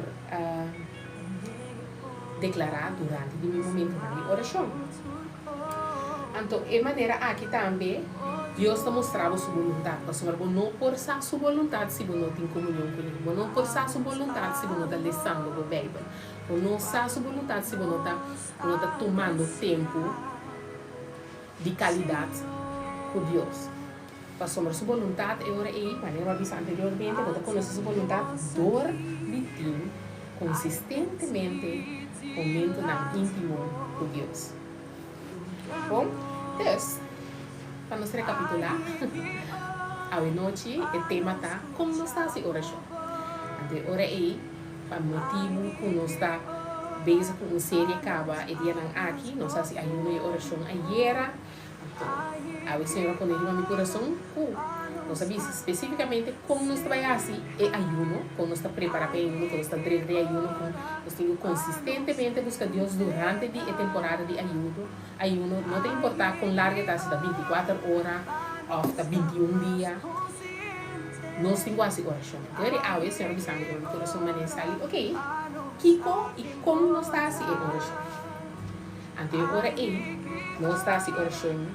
deklará durante di mi momentunan di orashon. Anto e manera aki tambe Dios ta mustra bo su boluntat, pasobra bo no por sa su boluntat si bo no tin komunion kuné. Bo no por sa su boluntat si bo no ta lesando bo Beibel. Bo no sa su boluntat si bo no ta bo no ta tumando tempu di kalidat ku Dios. Pasobra su boluntat e ora ei, manera bo a bisa anteriormente, bo ta konosé su boluntat dor di tin konsistentemente momentunan íntimo ku Dios. Bon, dus, pa nos rekapitulá, awenochi e tema ta Kon nos ta hasi orashon? Anto e ora ei, pa motibu ku nos ta bezig ku un serie kaba e dianan aki, nos hasi ayuno i orashon ayera. Anto. Awe Señor a pone riba mi kurason ku nos a bisa spesífikamente kon nos ta bai hasi e ayuno, kon nos ta prepará pa e ayuno, kon nos ta drenta e ayuno, kon nos tin ku konsistentemente buska Dios durante di e temporada di ayudo, ayuno. No ta importá kon largu e ta, si ta bintikuater ora òf ta bintiun dia, nos tin ku hasi orashon. Entonces di awe Señor a bisa mi riba mi kurason manera sali, okey, kiko i kon nos ta hasi e orashon? Anto e ora ei nos ta hasi orashon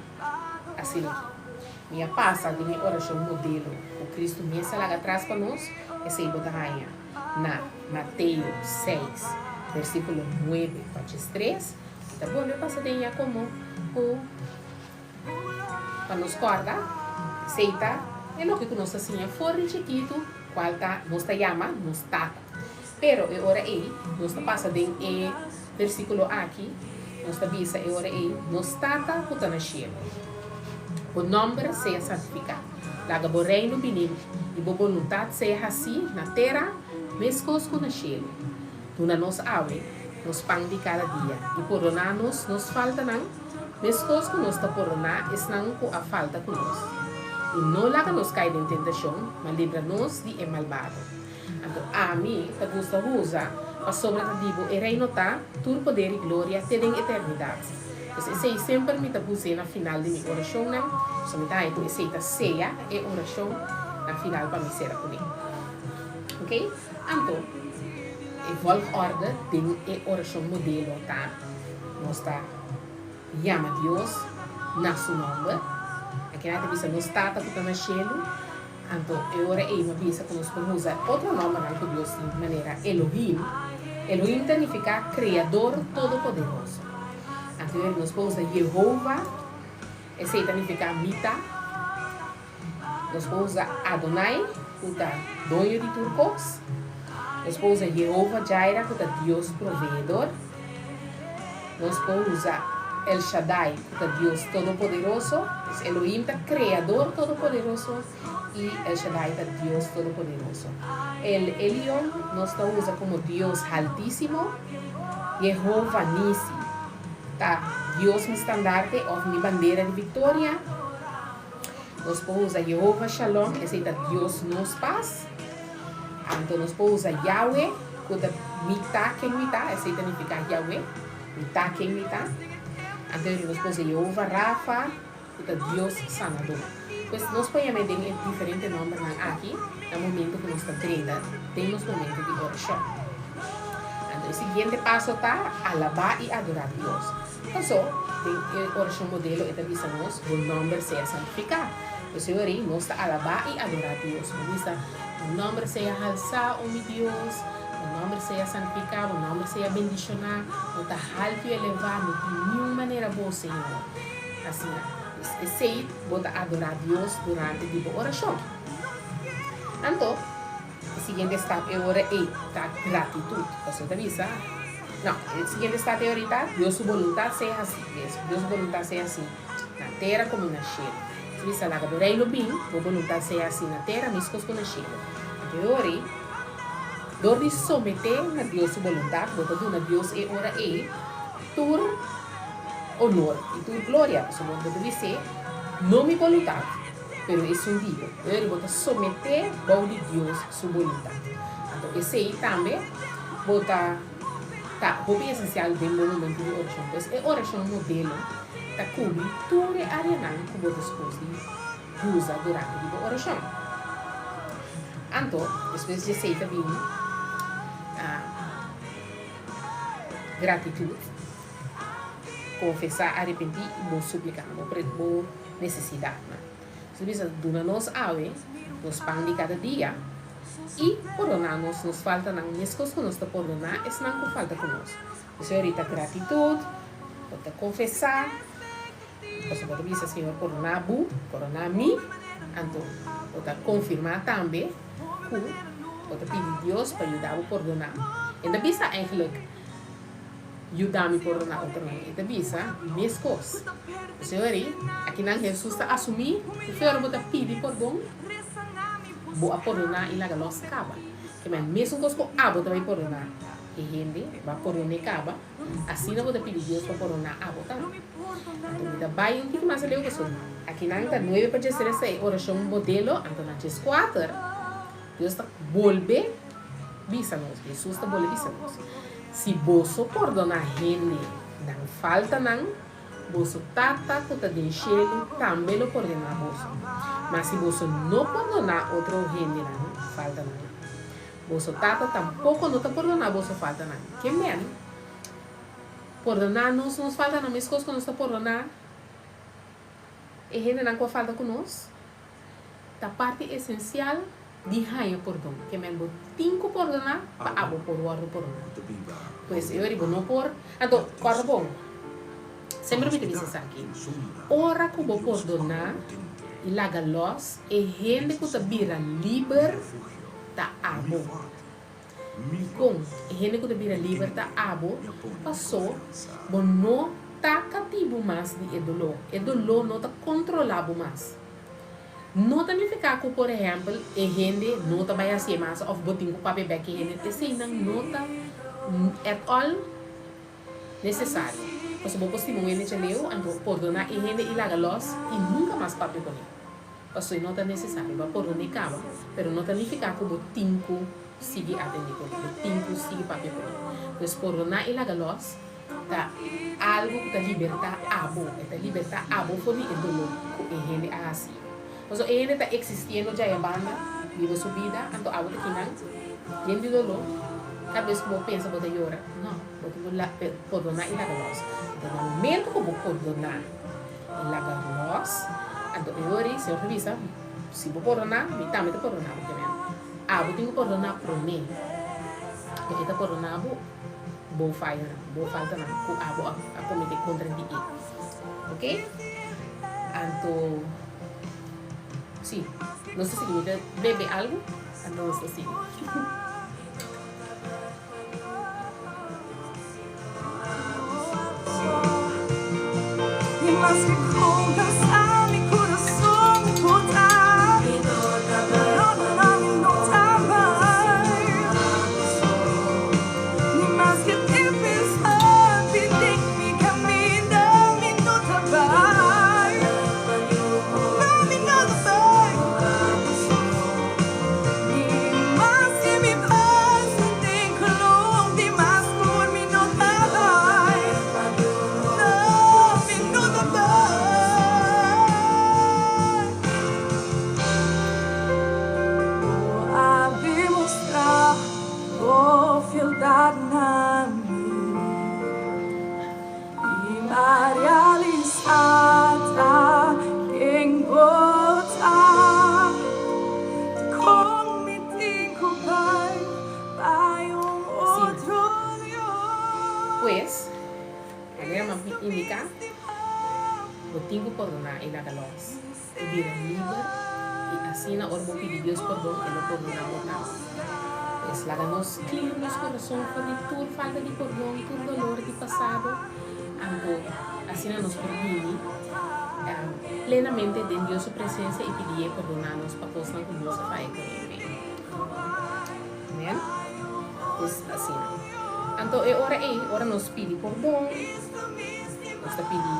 asina aki. Mi a pasa den e orashon modelo ku Kristu mes a laga atras pa nos, esei bo ta haña na Mateo seis, versíkulo nuebe pa diestres. Mi ta bolbe pasa den ya komo ku pa nos kòrda, esei ta e loke ku nos ta siña for di chikitu, kual ta nos ta yama nos Tata. Pero e ora ei nos ta pasa den e versíkulo aki, nos ta bisa e ora ei, Nos Tata ku ta na shelu, bo nòmber sea santifiká. Laga bo Reino bini i bo boluntat sea hasí na tera meskos ku na shelu. Duna nos awe nos pan di kada dia i pordoná nos nos faltanan meskos ku nos ta pordoná esnan ku a falta ku nos. I no laga nos kai den tentashon, ma libra nos di e malbado. Anto ami ta gusta usa, pasobra ta di bo e Reino ta, tur poder i gloria te den eternidat. Pues esei semper mi ta bus'é na final di mi orashonnan, pasobra mi ta haña ku esei ta sea e orashon na final pa mi sera kuné. Ok? Anto, e volgorde den e orashon modelo ta, nos ta yama Dios na su nòmber, akina ta bisa nos Tata ku ta na shelu, Anto e ora ei mi a bisa ku nos por usa otro nòmbernan ku Dios tin, manera Elohim. Elohim ta nifiká Kreador Todopoderoso. Anto e ora nos por usa Yehova, esei ta nifiká Mi Ta. Nos por usa Adonai, ku ta Doño di tur kos. Nos por usa Yehova Jireh, ku ta Dios Proveedor. Nos por usa El Shaddai, ku ta Dios Todopoderoso. Pues Elohim ta Kreador Todopoderoso i El Shaddai ta Dios Todopoderoso. El Elyon nos ta usa komo Dios Haltísimo. Yehova Nisi ta Dios mi standarte òf mi bandera di viktoria. Nos por usa Yehova Shalom, esei ta Dios nos pas. Anto nos por usa Yahweh, ku ta Mi Ta Ken Mi Ta, esei ta nifiká Yahweh, Mi Ta Ken Mi Ta. Anto nos por usa Yehova Rafa, ku ta Dios Sanadó. Pues nos por yam'é den e diferente nòmbernan aki na momento ku nos ta drenta den nos momento di orashon. Anto e siguiente paso ta alabá i adorá Dios. Paso, den e orashon modelo e ta bisa nos, Bo nòmber sea santifiká. P'esei ora ei nos ta alabá i adorá Dios. Bo bisa, Bo nòmber sea halsá, o mi Dios, Bo nòmber sea santifiká, Bo nòmber sea bendishoná, Bo ta haltu i elevá, no tin niun manera Bo, Señor. Asina, esei bo ta adorá Dios durante di bo orashon. Anto, E siguiente stap e ora ei ta gratitut. Pasobra ta bisa, no, e siguiente stap e ora ei ta Dios su boluntat sea hasí. Dios su boluntat sea hasí na tera komo na shelu. Ta bisa, laga bo reino bin, bo boluntat sea hasí na tera meskos ku na shelu. Anto e ora ei, dor di someté na Dios su boluntat, bo ta duna Dios e ora ei tur onor i tur gloria. Pasobra bo ta bis'é, No mi boluntat. Pero esun di bo, ora bo ta someté bou di Dios su boluntat. Anto esei tambe bo ta ta hopi esensial den bo momento di orashon. Pues e orashon modelo ta kubri tur e areanan ku bo ta spos di usa durante di bo orashon. Anto despues di esei ta bini gratitut, konfesá, arepentí i bo supliká bo bo. nesesidatnan. Su bisa, Duna nos awe nos pan di kada dia, i pordoná nos nos faltanan meskos ku nos ta pordoná esnan ku falta ku nos. P'esei orita gratitut, bo ta konfesá, pasobra bo ta bisa, Señor, pordoná bo, pordoná mi, anto bo ta konfirmá tambe ku bo ta pidi Dios pa yuda bo pordoná. E ta bisa eigenlijk. Yuda mi pordoná otronan. E ta bisa meskos. Señor, akinan Hesus ta asumí ku fe ora bo ta pidi pordon, bo a pordoná i laga lòs kaba. Ke men mesun kos ku abo ta bai pordoná e hende, bo a pordon'é kaba, asina bo ta pidi Dios pa pordoná abo tambe. Anto mi ta bai un tiki mas aleu pasobra. Akinan ta nuebe pa diestres ta e orashon modelo, anto na dieskuater Dios ta bolbe bisa nos, Hesus ta bolbe bisa nos, Si boso pordoná hende nan faltanan, boso Tata ku ta den shelu tambe lo pordoná boso. Ma si boso no pordoná otro hende nan faltanan, boso Tata tampoko no ta pordoná boso faltanan. Ke men pordoná nos nos faltanan meskos ku nos ta pordoná e hendenan ku a falta ku nos? Ta parti esensial di haña pordon. Ke men bo tin ku pordoná pa abo por wòrdu pordoná. Pues e ora bo no por. Anto, kòrda bon, semper mi ta bisa esaki, ora ku bo pordoná i laga lòs, e hende ku ta bira liber ta abo. Dikon e hende ku ta bira liber ta abo? Pasó bo no ta katibu mas di e doló. E doló no ta kontrolá bo mas. No ta nifiká ku, por ehèmpel, e hende no ta bai hasié mas òf bo tin ku papia bèk e hende. Eseinan no ta at all nesesario. Pasobra bo por stima un hende djaleu, anto pordoná e hende i laga lòs i nunka mas papia kuné. Pasobra no ta nesesario. Bo a pordoné kaba, pero no ta nifiká ku bo tin ku sigui atendé kuné, bo tin ku sigui papia kuné. Pues pordoná i laga lòs Ta algu ku ta libertá abo. E ta libertá abo for di e doló ku e hende a hasi. Pasobra e hende ta eksistiendo djaya banda, biba su bida, anto abo ta kinan yen di doló. Kada bes ku bo pensa bo ta yora. No, bo tin ku pordoná i laga lòs. Anto na momentu ku bo pordoná i laga lòs, anto e ora ei Señor ta bisa, si bo pordoná, mi tambe ta pordoná bo. Abo tin ku pordoná promé. Anto e ta pordoná bo. Bo fayonan, bo faltanan ku abo a komete kontra di e. Ok? Anto, si, nos ta sigui. Mi ta bebe algu, anto nos ta sigui. Asina. Pues, manera mi a indiká, bo tin ku pordoná i laga lòs i bira liber, i asina ora bo pidi Dios pordon, e lo pordoná bo tambe. Pues, laga nos clear nos kurason for di tur falta di pordon, tur dolor di pasado, anto asina nos por bini plenamente den Dios su presensia i pidié pordoná nos pa kosnan ku nos a faya ku e. Amen. Pues asina. Anto e ora ei, ora nos pidi pordon, nos ta pidi,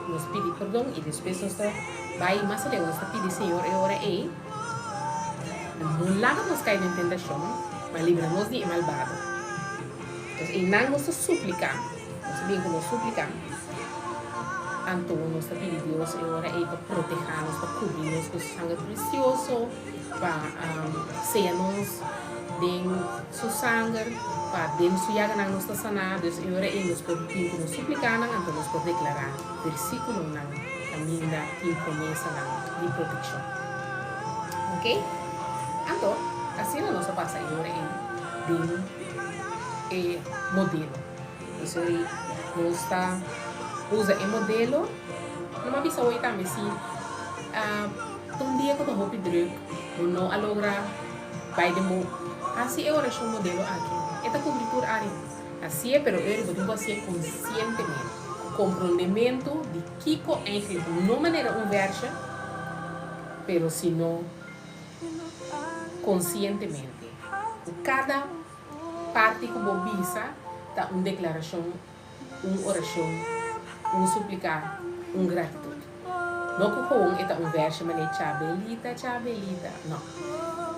nos pidi pordon i despues nos ta bai mas aleu, nos ta pidi Señor e ora ei, no laga nos kai den tentashon, ma libra nos di e malbado. Entonces einan nos ta supliká, nos ta bin ku nos supliká, anto nos ta pidi Dios e ora ei pa protehá nos, pa kubri nos ku su sanger presioso. Pa seya nos den su sanger, pa den su yaganan nos ta saná. Dus e ora ei nos por tin ku nos suplikanan, anto nos por deklará versíkulonan kaminda tin promesanan di protekshon. Ok? Anto, asina nos a pasa e ora ei den e modelo. Dus e ora ei nos ta usa e modelo. No m'a bisa hoy tambe si. Ta un dia ku ta hopi druk, bo no a logra bai den bo hasi e orashon modelo aki. E ta kubri tur área. Hasié, pero eur bo tin ku hasié konsientemente, ku komprondementu di kiko eigentlik, no manera un vèrshe, pero sino konsientemente, ku kada parti ku bo bisa ta un deklarashon, un orashon, un supliká, un gratitut. No ku gewoon e ta un vèrsje manera Chabelita, Chabelita. No.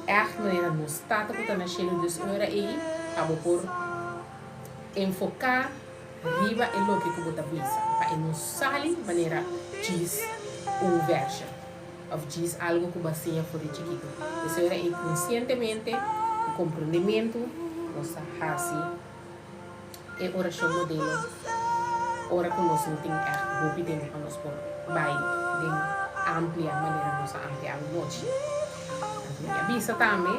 Ègt manera nos Tata ku ta na shelu dus ora ei pa bo por enfoká riba e loke ku bo ta bisa, pa e no sali manera djis un vèrsje òf djis algu ku bo a siña for di chikitu. Esei ora ei konsientemente, ku komprondementu, nos ta hasi e orashon modelo ora ku nos no tin ègt hopi tempu pa nos por bai den amplia manera nos a amplia awe nochi. Anto mi a bisa tambe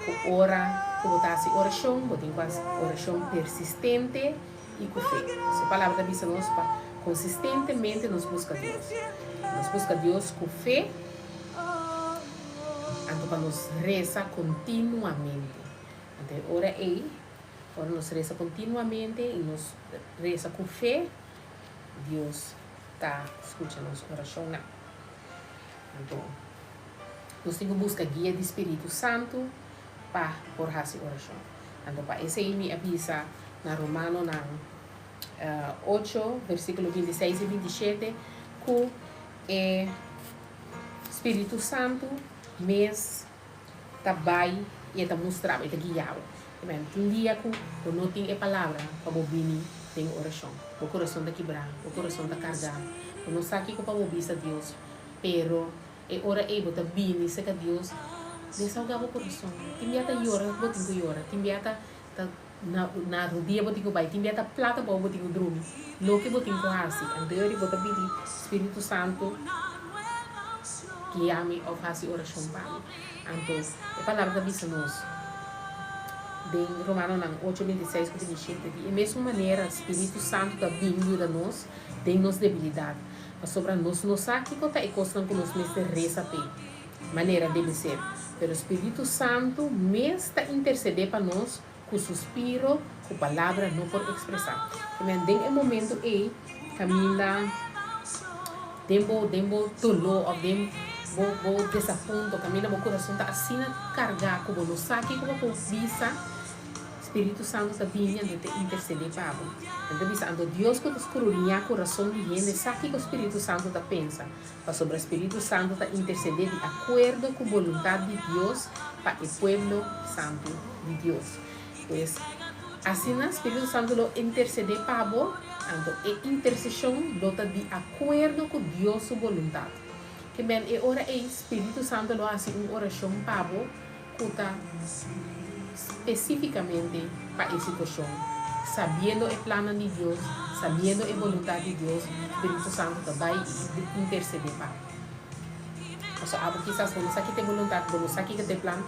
ku ora ku bo ta hasi orashon, bo tin ku hasi orashon persistente i ku fe. Su palabra ta bisa nos pa konsistentemente nos buska Dios. Nos buska Dios ku fe, anto pa nos resa kontinuamente. Anto e ora ei, ora nos resa kontinuamente i nos resa ku fe, Dios ta skucha nos orashonnan. Anto, nos tin ku buska guia di spiritu santu pa por hasi orashon. Anto, pa esei mi a bisa na Romanonan ocho, versíkulo 26 i 27, ku e spiritu santu mes ta bai i e ta mustra bo, e ta guia bo. Amen. Tin dia ku bo no tin e palabra pa bo bini den orashon. Bo kurason ta kibrá, bo kurason ta kargá, bo no sa kiko pa bo bisa Dios. Pero e ora ei bo ta bini serka Dios, desahogá bo kurason. Tin bia ta yora bo tin ku yora, tin bia ta ta na na rudia bo tin ku bai, tin bia ta plata abou bo tin ku drumi. Loke bo tin ku hasi, anto e ora bo ta pidi Spiritu Santu guia mi òf hasi orashon pa mi. Anto e palabra ta bisa nos den Romanonan ocho 26 ku 27, di e mesun manera Spiritu Santu ta bin yuda nos den nos debilidat, pasobra nos no sa kiko ta e kosnan ku nos mester resa p'e manera debe ser, pero Spiritu Santu mes ta intersedé pa nos ku suspiro ku palabra no por ekspresá. Amen. Den e momento ei kaminda den bo den bo doló òf den bo bo desapunto, kaminda bo kurason ta asina kargá ku bo no sa kiko bo por bisa, Spiritu Santu ta bini anto ta intersedé pa bo. Nan ta bisa, Anto Dios ku ta skrudiñá kurason di hende sa kiko Spiritu Santu ta pensa, pasobra Spiritu Santu ta intersedé di akuerdo ku boluntat di Dios pa e pueblo santu di Dios. Pues, asina Spiritu Santu lo intersedé pa bo, anto e interseshon lo ta di akuerdo ku Dios su boluntat. Ke men e ora ei Spiritu Santu lo hasi un orashon pa bo ku ta spesífikamente pa e situashon. Sabiendo e plannan di Dios, sabiendo e boluntat di Dios, Spiritu Santu ta bai i intersedé pa bo. Pasobra abo kisas bo no sa ki ta e boluntat, bo no sa kiko ta e plan,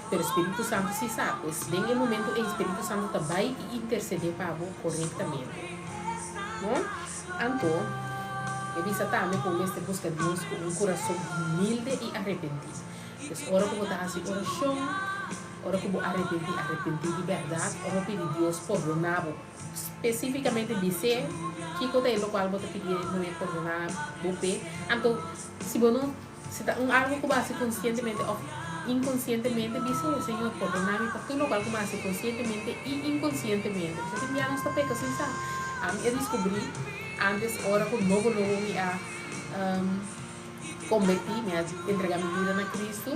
pero Spiritu Santu si sa. Pues den e momento ei Spiritu Santu ta bai i intersedé pa bo korektamente. No? Anto, e bisa tambe ku bo mester buska Dios ku un kurason humilde i arepentí. Pues ora ku bo ta hasi orashon, ora ku bo arepentí, arepentí di bèrdat, ora bo pidi Dios pordoná bo, spesífikamente bis'é kiko ta e lokual bo ta pidié no e pordoná bo p'e. Anto, si bo no, si ta un algu ku bo hasi konsientemente òf inkonsientemente, bis'é, Señor, pordoná mi pa tur lokual ku mi a hasi konsientemente i inkonsientemente. Pasobra tin bia nos ta peka sin sa. Ami a diskubrí ántes ora ku nobo nobo mi a. Kombertí, mi a entregá mi bida na Kristu.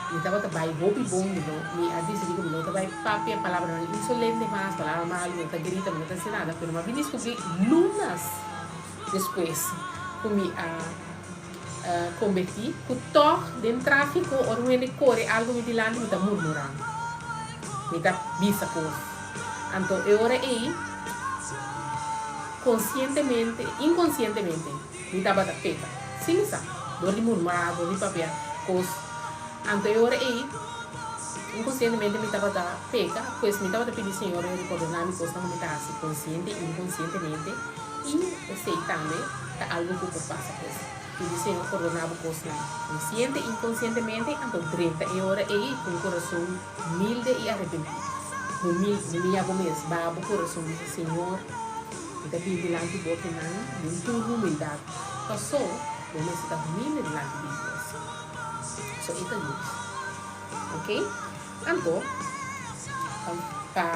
Mi tabata bai hopi bon, mi no, mi a disidí ku mi no ta bai papia palabranan insolente mas, palabra malu, mi no ta grita, mi no ta hasi nada. Pero mi a bin diskubrí lunas despues ku mi a kombertí ku tòg den tráfiko ora un hende kore algu mi dilanti mi ta murmurá, mi ta bisa kos. Anto e ora ei konsientemente, inkonsientemente. Mi tabata peka, sin mi sa, dor di murmurá, dor di papia kos. Anto e ora ei, inkonsientemente mi tabata peka, pues mi tabata pidi Señor e pordoná mi kosnan ku mi ta hasi konsiente i inkonsientemente, i esei tambe ta algu ku por pasa. Pues, pidi Señor pordoná bo kosnan konsiente i inkonsientemente, anto drenta e ora ei ku un kurason humilde i arepentí. Humil, humiyá bo mes, baha bo kurason, bisa, Señor, Mi ta bin dilanti bo kinan den tur humildat, pasó bo mester ta humilde dilanti di Dios. So e ta Dios. Ok? Anto, pa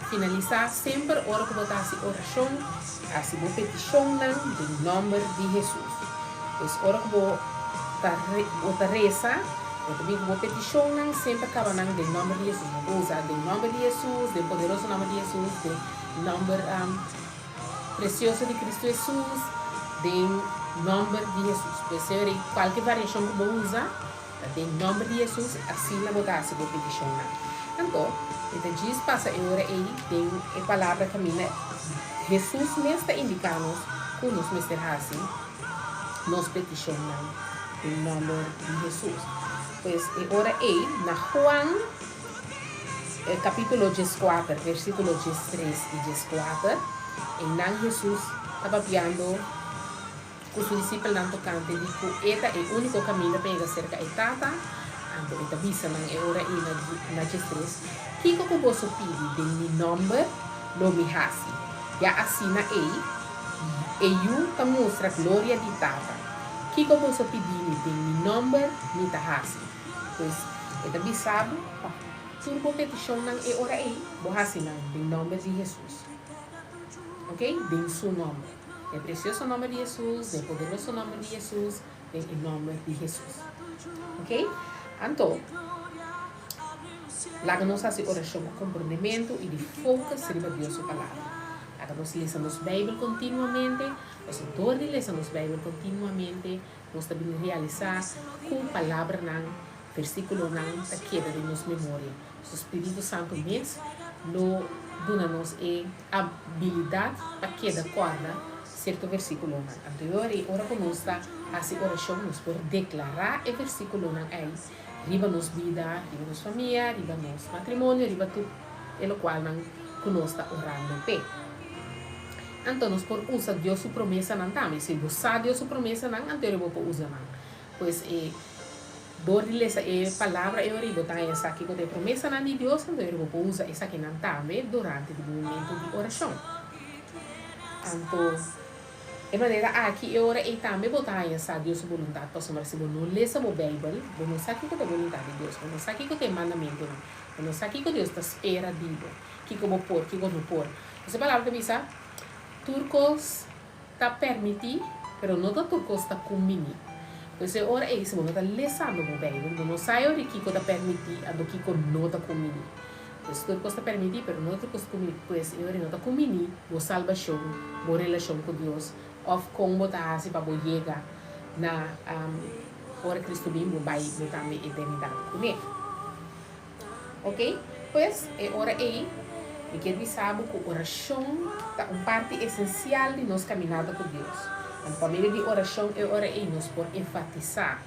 finalisá, semper ora ku bo ta hasi orashon, hasi bo petishonnan den nòmber di Hesus. Pues ora ku bo ta bo ta resa, bo ta bin ku bo petishonnan, semper kaba nan den nòmber di Hesus. Bo por usa den nòmber di Hesus, den poderoso nòmber di Hesus, den nòmber presioso di Kristu Hesus, den nòmber di Hesus. Pues señor ei kualke variashon ku bo usa ta den nòmber di Hesus, asina bo ta hasi bo petishonnan. Anto, e ta djis pasa e ora ei den e palabra kaminda Hesus mes ta indiká nos ku nos mester hasi nos petishonnan den nòmber di Hesus. Pues e ora ei na Juan kapítulo dieskuater, versíkulo diestres i dieskuater, einan Hesus ta papiando ku su disipelnan tokante di ku e ta e úniko kaminda pa yega serka e Tata, anto e ta bisa nan e ora ei na diestres, Kiko ku boso pidi den mi nòmber, lo mi hasi. Ya asina ei, e Yu ta mustra gloria di Tata. Kiko boso pidi mi den mi nòmber, mi ta hasi. Pues, e ta bisa bo pa tur bo petishonnan e ora ei, bo hasi nan den nòmber di Hesus. Ok? Den Su nòmber. Den presioso nòmber di Hesus, den poderoso nòmber di Hesus, den e nòmber di Hesus. Ok? Anto, laga nos hasi orashon ku komprondementu i di focus riba Dios su Palabra. Laga nos lesa nos Beibel kontinuamente, pasobra dor di lesa nos Beibel kontinuamente, nos ta bin realisá ku palabranan, versíkulonan ta keda den nos memoria. Su spiritu santu mes lo duna nos e abilidat pa keda kòrda sierto versíkulonan. Anto e ora ei, ora ku nos ta hasi orashon, nos por deklará e versíkulonan ei riba nos bida, riba nos famia, riba nos matrimonio, riba tur e lokualnan ku nos ta orando p'e. Anto nos por usa Dios su promesanan tambe. Si bo sa Dios su promesanan, anto bo por usa nan. Pues e dor di lesa e palabra e ora ei bo ta haña esaki ku ta e promesanan di Dios, anto bo por usa esakinan tambe durante di bo momento di orashon. Anto e manera aki e ora ei tambe bo ta haña sa Dios su boluntat, pasobra si bo no lesa bo Beibel, bo no sa kiko ta e boluntat di Dios, bo no sa kiko ta e mandamentunan, bo no sa kiko Dios ta spera di bo, kiko bo por, kiko no por. Pues e palabra ta bisa, Tur kos ta permití, pero no ta tur kos ta kumbiní. Pues e ora ei, si bo no ta lesando bo Beibel, bo no sa e ora ei kiko ta permití anto kiko no ta kumbiní. Pues tur kos ta permití, pero no tur kos ta kumbiní. Pues e ora ei no ta kumbiní bo salbashon, bo relashon ku Dios, òf kon bo ta hasi pa bo yega na ora Kristu bin, bo bai bo tambe eternidat kuné. Ok, pues e ora ei mi kier bisa bo ku orashon ta un parti esensial di nos kaminata ku Dios. Anto pa medio di orashon e ora ei nos por enfatisá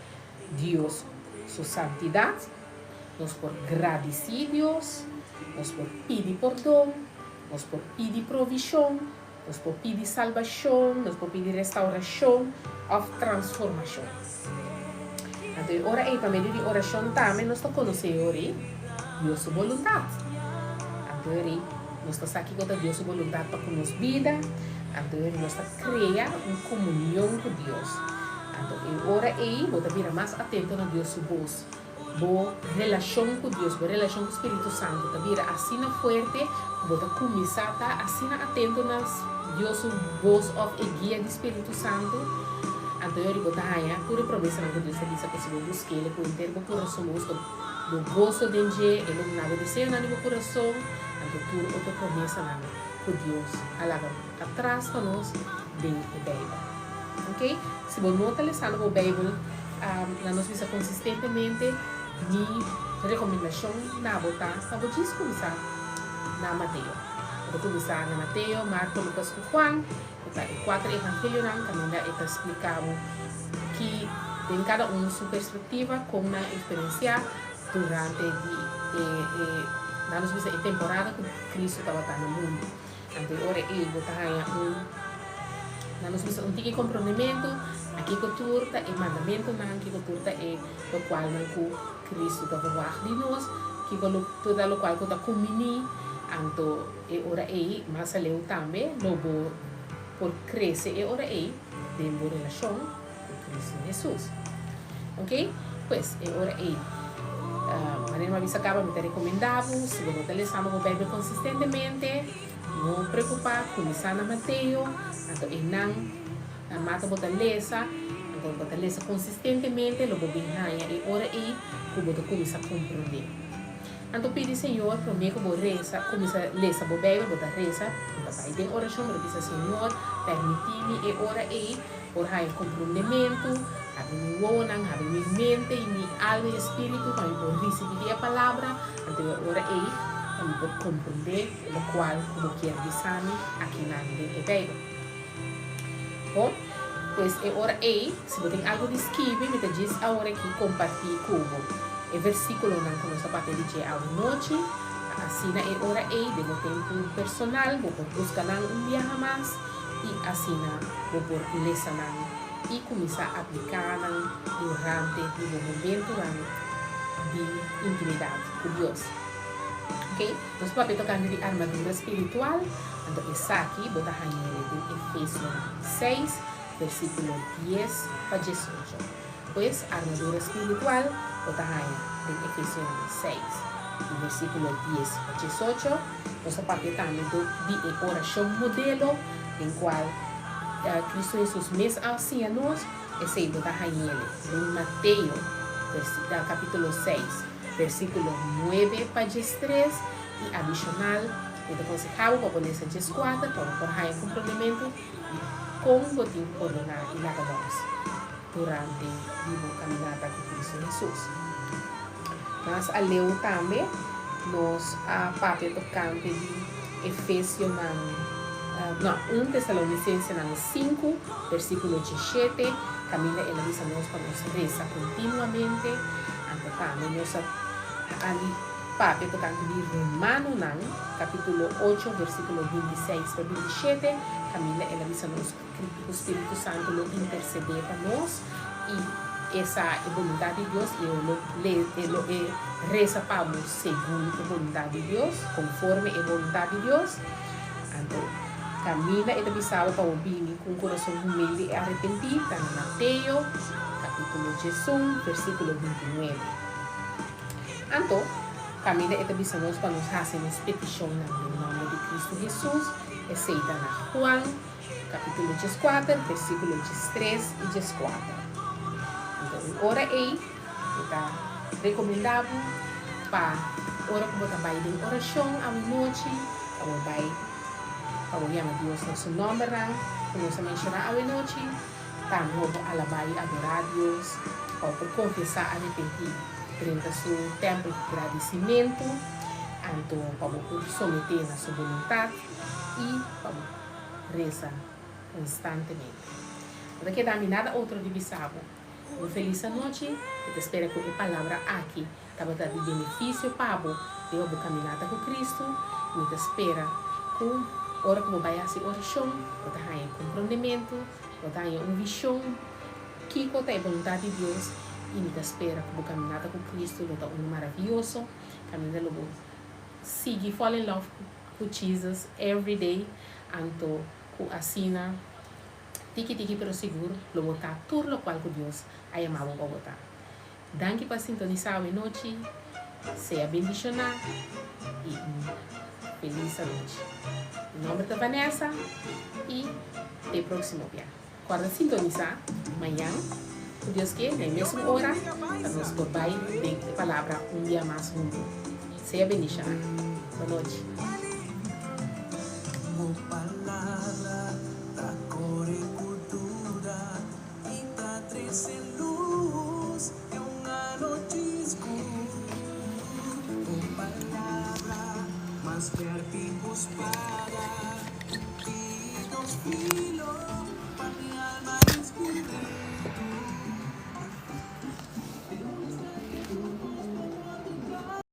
Dios su santidat, nos por gradisí Dios, nos por pidi pordon, nos por pidi provishon, nos por pidi salbashon, nos por pidi restaurashon òf transformashon. Anto e ora ei pa medio di orashon tambe nos ta konosé e ora ei Dios su boluntat. Anto e ora ei nos ta sa kiko ta Dios su boluntat pa ku nos bida, anto e ora ei nos ta krea un komunion ku Dios. Anto e ora ei bo ta bira mas atento na Dios su bos. Bo relashon ku Dios, bo relashon ku Spiritu Santu ta bira asina fuerte ku bo ta kuminsá ta asina atento na Dios su bos òf e guia di Spiritu Santu. Anto yori bo ta haña tur e promesanan ku Dios ta bisa ku si bo busk'El ku henter bo kurason, bo buska bo goso den dje, E lo duna bo deseonan di bo kurason, anto tur otro promesanan ku Dios a laga atras pa nos den e Beibel. Ok, si bo no ta lesando bo Beibel na nos bisa konsistentemente, mi rekomendashon na bo ta pa bo djis kuminsá na Mateo. Bo ta kuminsá na Mateo, Marko, Lukas ku Juan, ku ta e kuater evangelionan kaminda e ta splika bo ki den kada un su perspektiva kon nan eksperensiá durante di e e na nos bisa e temporada ku Kristu tabata na mundu. Anto e ora ei bo ta haña un, nan nos bisa un tiki komprondementu a kiko tur ta e mandamentunan, kiko tur ta e lokualnan ku Kristu ta verwagt di nos, kiko lo tur ta lokual ku ta kumbiní. Anto e ora ei mas aleu tambe lo bo por krese e ora ei den bo relashon ku Kristu Hesus. Oke, pues e ora ei, manera mi a bisa kaba, mi ta rekomendá bo, si bo no ta lesando bo Beibel konsistentemente, no preokupá, kuminsá na Mateo, anto einan na mata bo ta lesa, anto. Anto bo ta lesa konsistentemente lo bo bin haña e ora ei ku bo ta kuminsá komprondé. Anto pidi Señor promé ku bo resa, kuminsá lesa bo Beibel, bo ta resa, bo ta bai den orashon, bo ta bisa, Señor, permití mi e ora ei por haña komprondementu, habri mi wowonan, habri mi mente i mi alma i espíritu pa mi por risibí di e palabra, anto e ora ei pa mi por komprondé lokual ku bo kier bisa mi akinan den e Beibel. Bon, pues e ora ei, si bo tin algu di skibi, mi ta djis awor aki kompartí ku bo e versíkulonan ku nos a papia di dje awanochi, pa asina e ora ei den bo tempu personal bo por buska nan un biaha mas i asina bo por lesa nan i kuminsá apliká nan durante di bo momentunan di intimidat ku Dios. Oke, nos papia tokante di armadura spiritual. Anto esaki bo ta hañ'é den Efesionan seis, versíkulo dies pa diesocho. Pues, armadura spiritual bo ta haña den Efesionan seis, di versíkulo dies pa diesocho. Nos a papia tambe di e orashon modelo den kual Kristu Hesus mes a siña nos. Esei bo ta hañ'é den Mateo, kapítulo seis, versíkulo nuebe pa diestres i adishonal. Mi ta konsehá bo pa bo lesa 14 pa bo por haña komprondementu di kon bo tin ku pordoná i laga lòs durante di bo kaminata ku Kristu Hesus. Mas aleu tambe nos a papia tokante di Efesionan, no, 1 Tesalonisensenan 5, versíkulo 17, kaminda el a bisa nos pa nos resa kontinuamente. Anto tambe nos a Papia tokante di Romanonan, kapítulo ocho, versíkulo 26 pa 27, kaminda el a bisa nos ku Spiritu Santu lo intersedé pa nos i e sa e boluntat di Dios i e lo le e lo e resa pa bo segun e boluntat di Dios, konforme e boluntat di Dios. Anto, kaminda e ta bisa bo pa bo bini ku un kurason humilde i arepentí ta na Mateo, kapítulo 11, versíkulo 29. Anto, kaminda e ta bisa nos pa nos hasi nos petishonnan den nòmber di Kristu Hesus, esei ta na Juan, kapítulo 14, versíkulo 13 i 14. Anto, e ora ei, mi ta rekomendá bo pa ora ku bo ta bai den orashon awenochi, pa bo bai pa bo yama Dios na su nòmbernan ku nos a menshoná awenochi. Tambe bo por alabá i adorá Dios, bo por konfesá, arepentí, drenta su tèmpel ku gradisimentu, anto pa bo por someté na su boluntat i pa bo resa konstantemente. No ta keda mi nada otro di bisa bo. Un felis anochi, mi ta spera ku e palabra aki tabata di benefisio pa bo riba bo kaminata ku Kristu. Mi ta spera ku ora ku bo bai hasi orashon, bo ta haña komprondementu, bo ta haña un vishon kiko ta e boluntat di Dios, i mi ta spera ku bo kaminata ku Kristu lo ta unu maravioso, kaminda lo bo sigui fall in love ku Jesus every day, anto ku asina tiki tiki pero sigur lo bo ta tur lokual ku Dios a yama bo pa bo ta. Danki pa sintonisa awe nochi. Sea bendiciona y un feliz anochi. Mi nomber ta Vanessa y te proximo bia. Corda sintonisa mañan cu Dios ke na e mesun ora pa nos por bay den e palabra un bia mas hunto. Sea bendiciona. Bo nochi. Bo palabra ta core cu duda I ta trese lus den un anochi skur. Bo palabra mas fèrti ku spada di dos filo.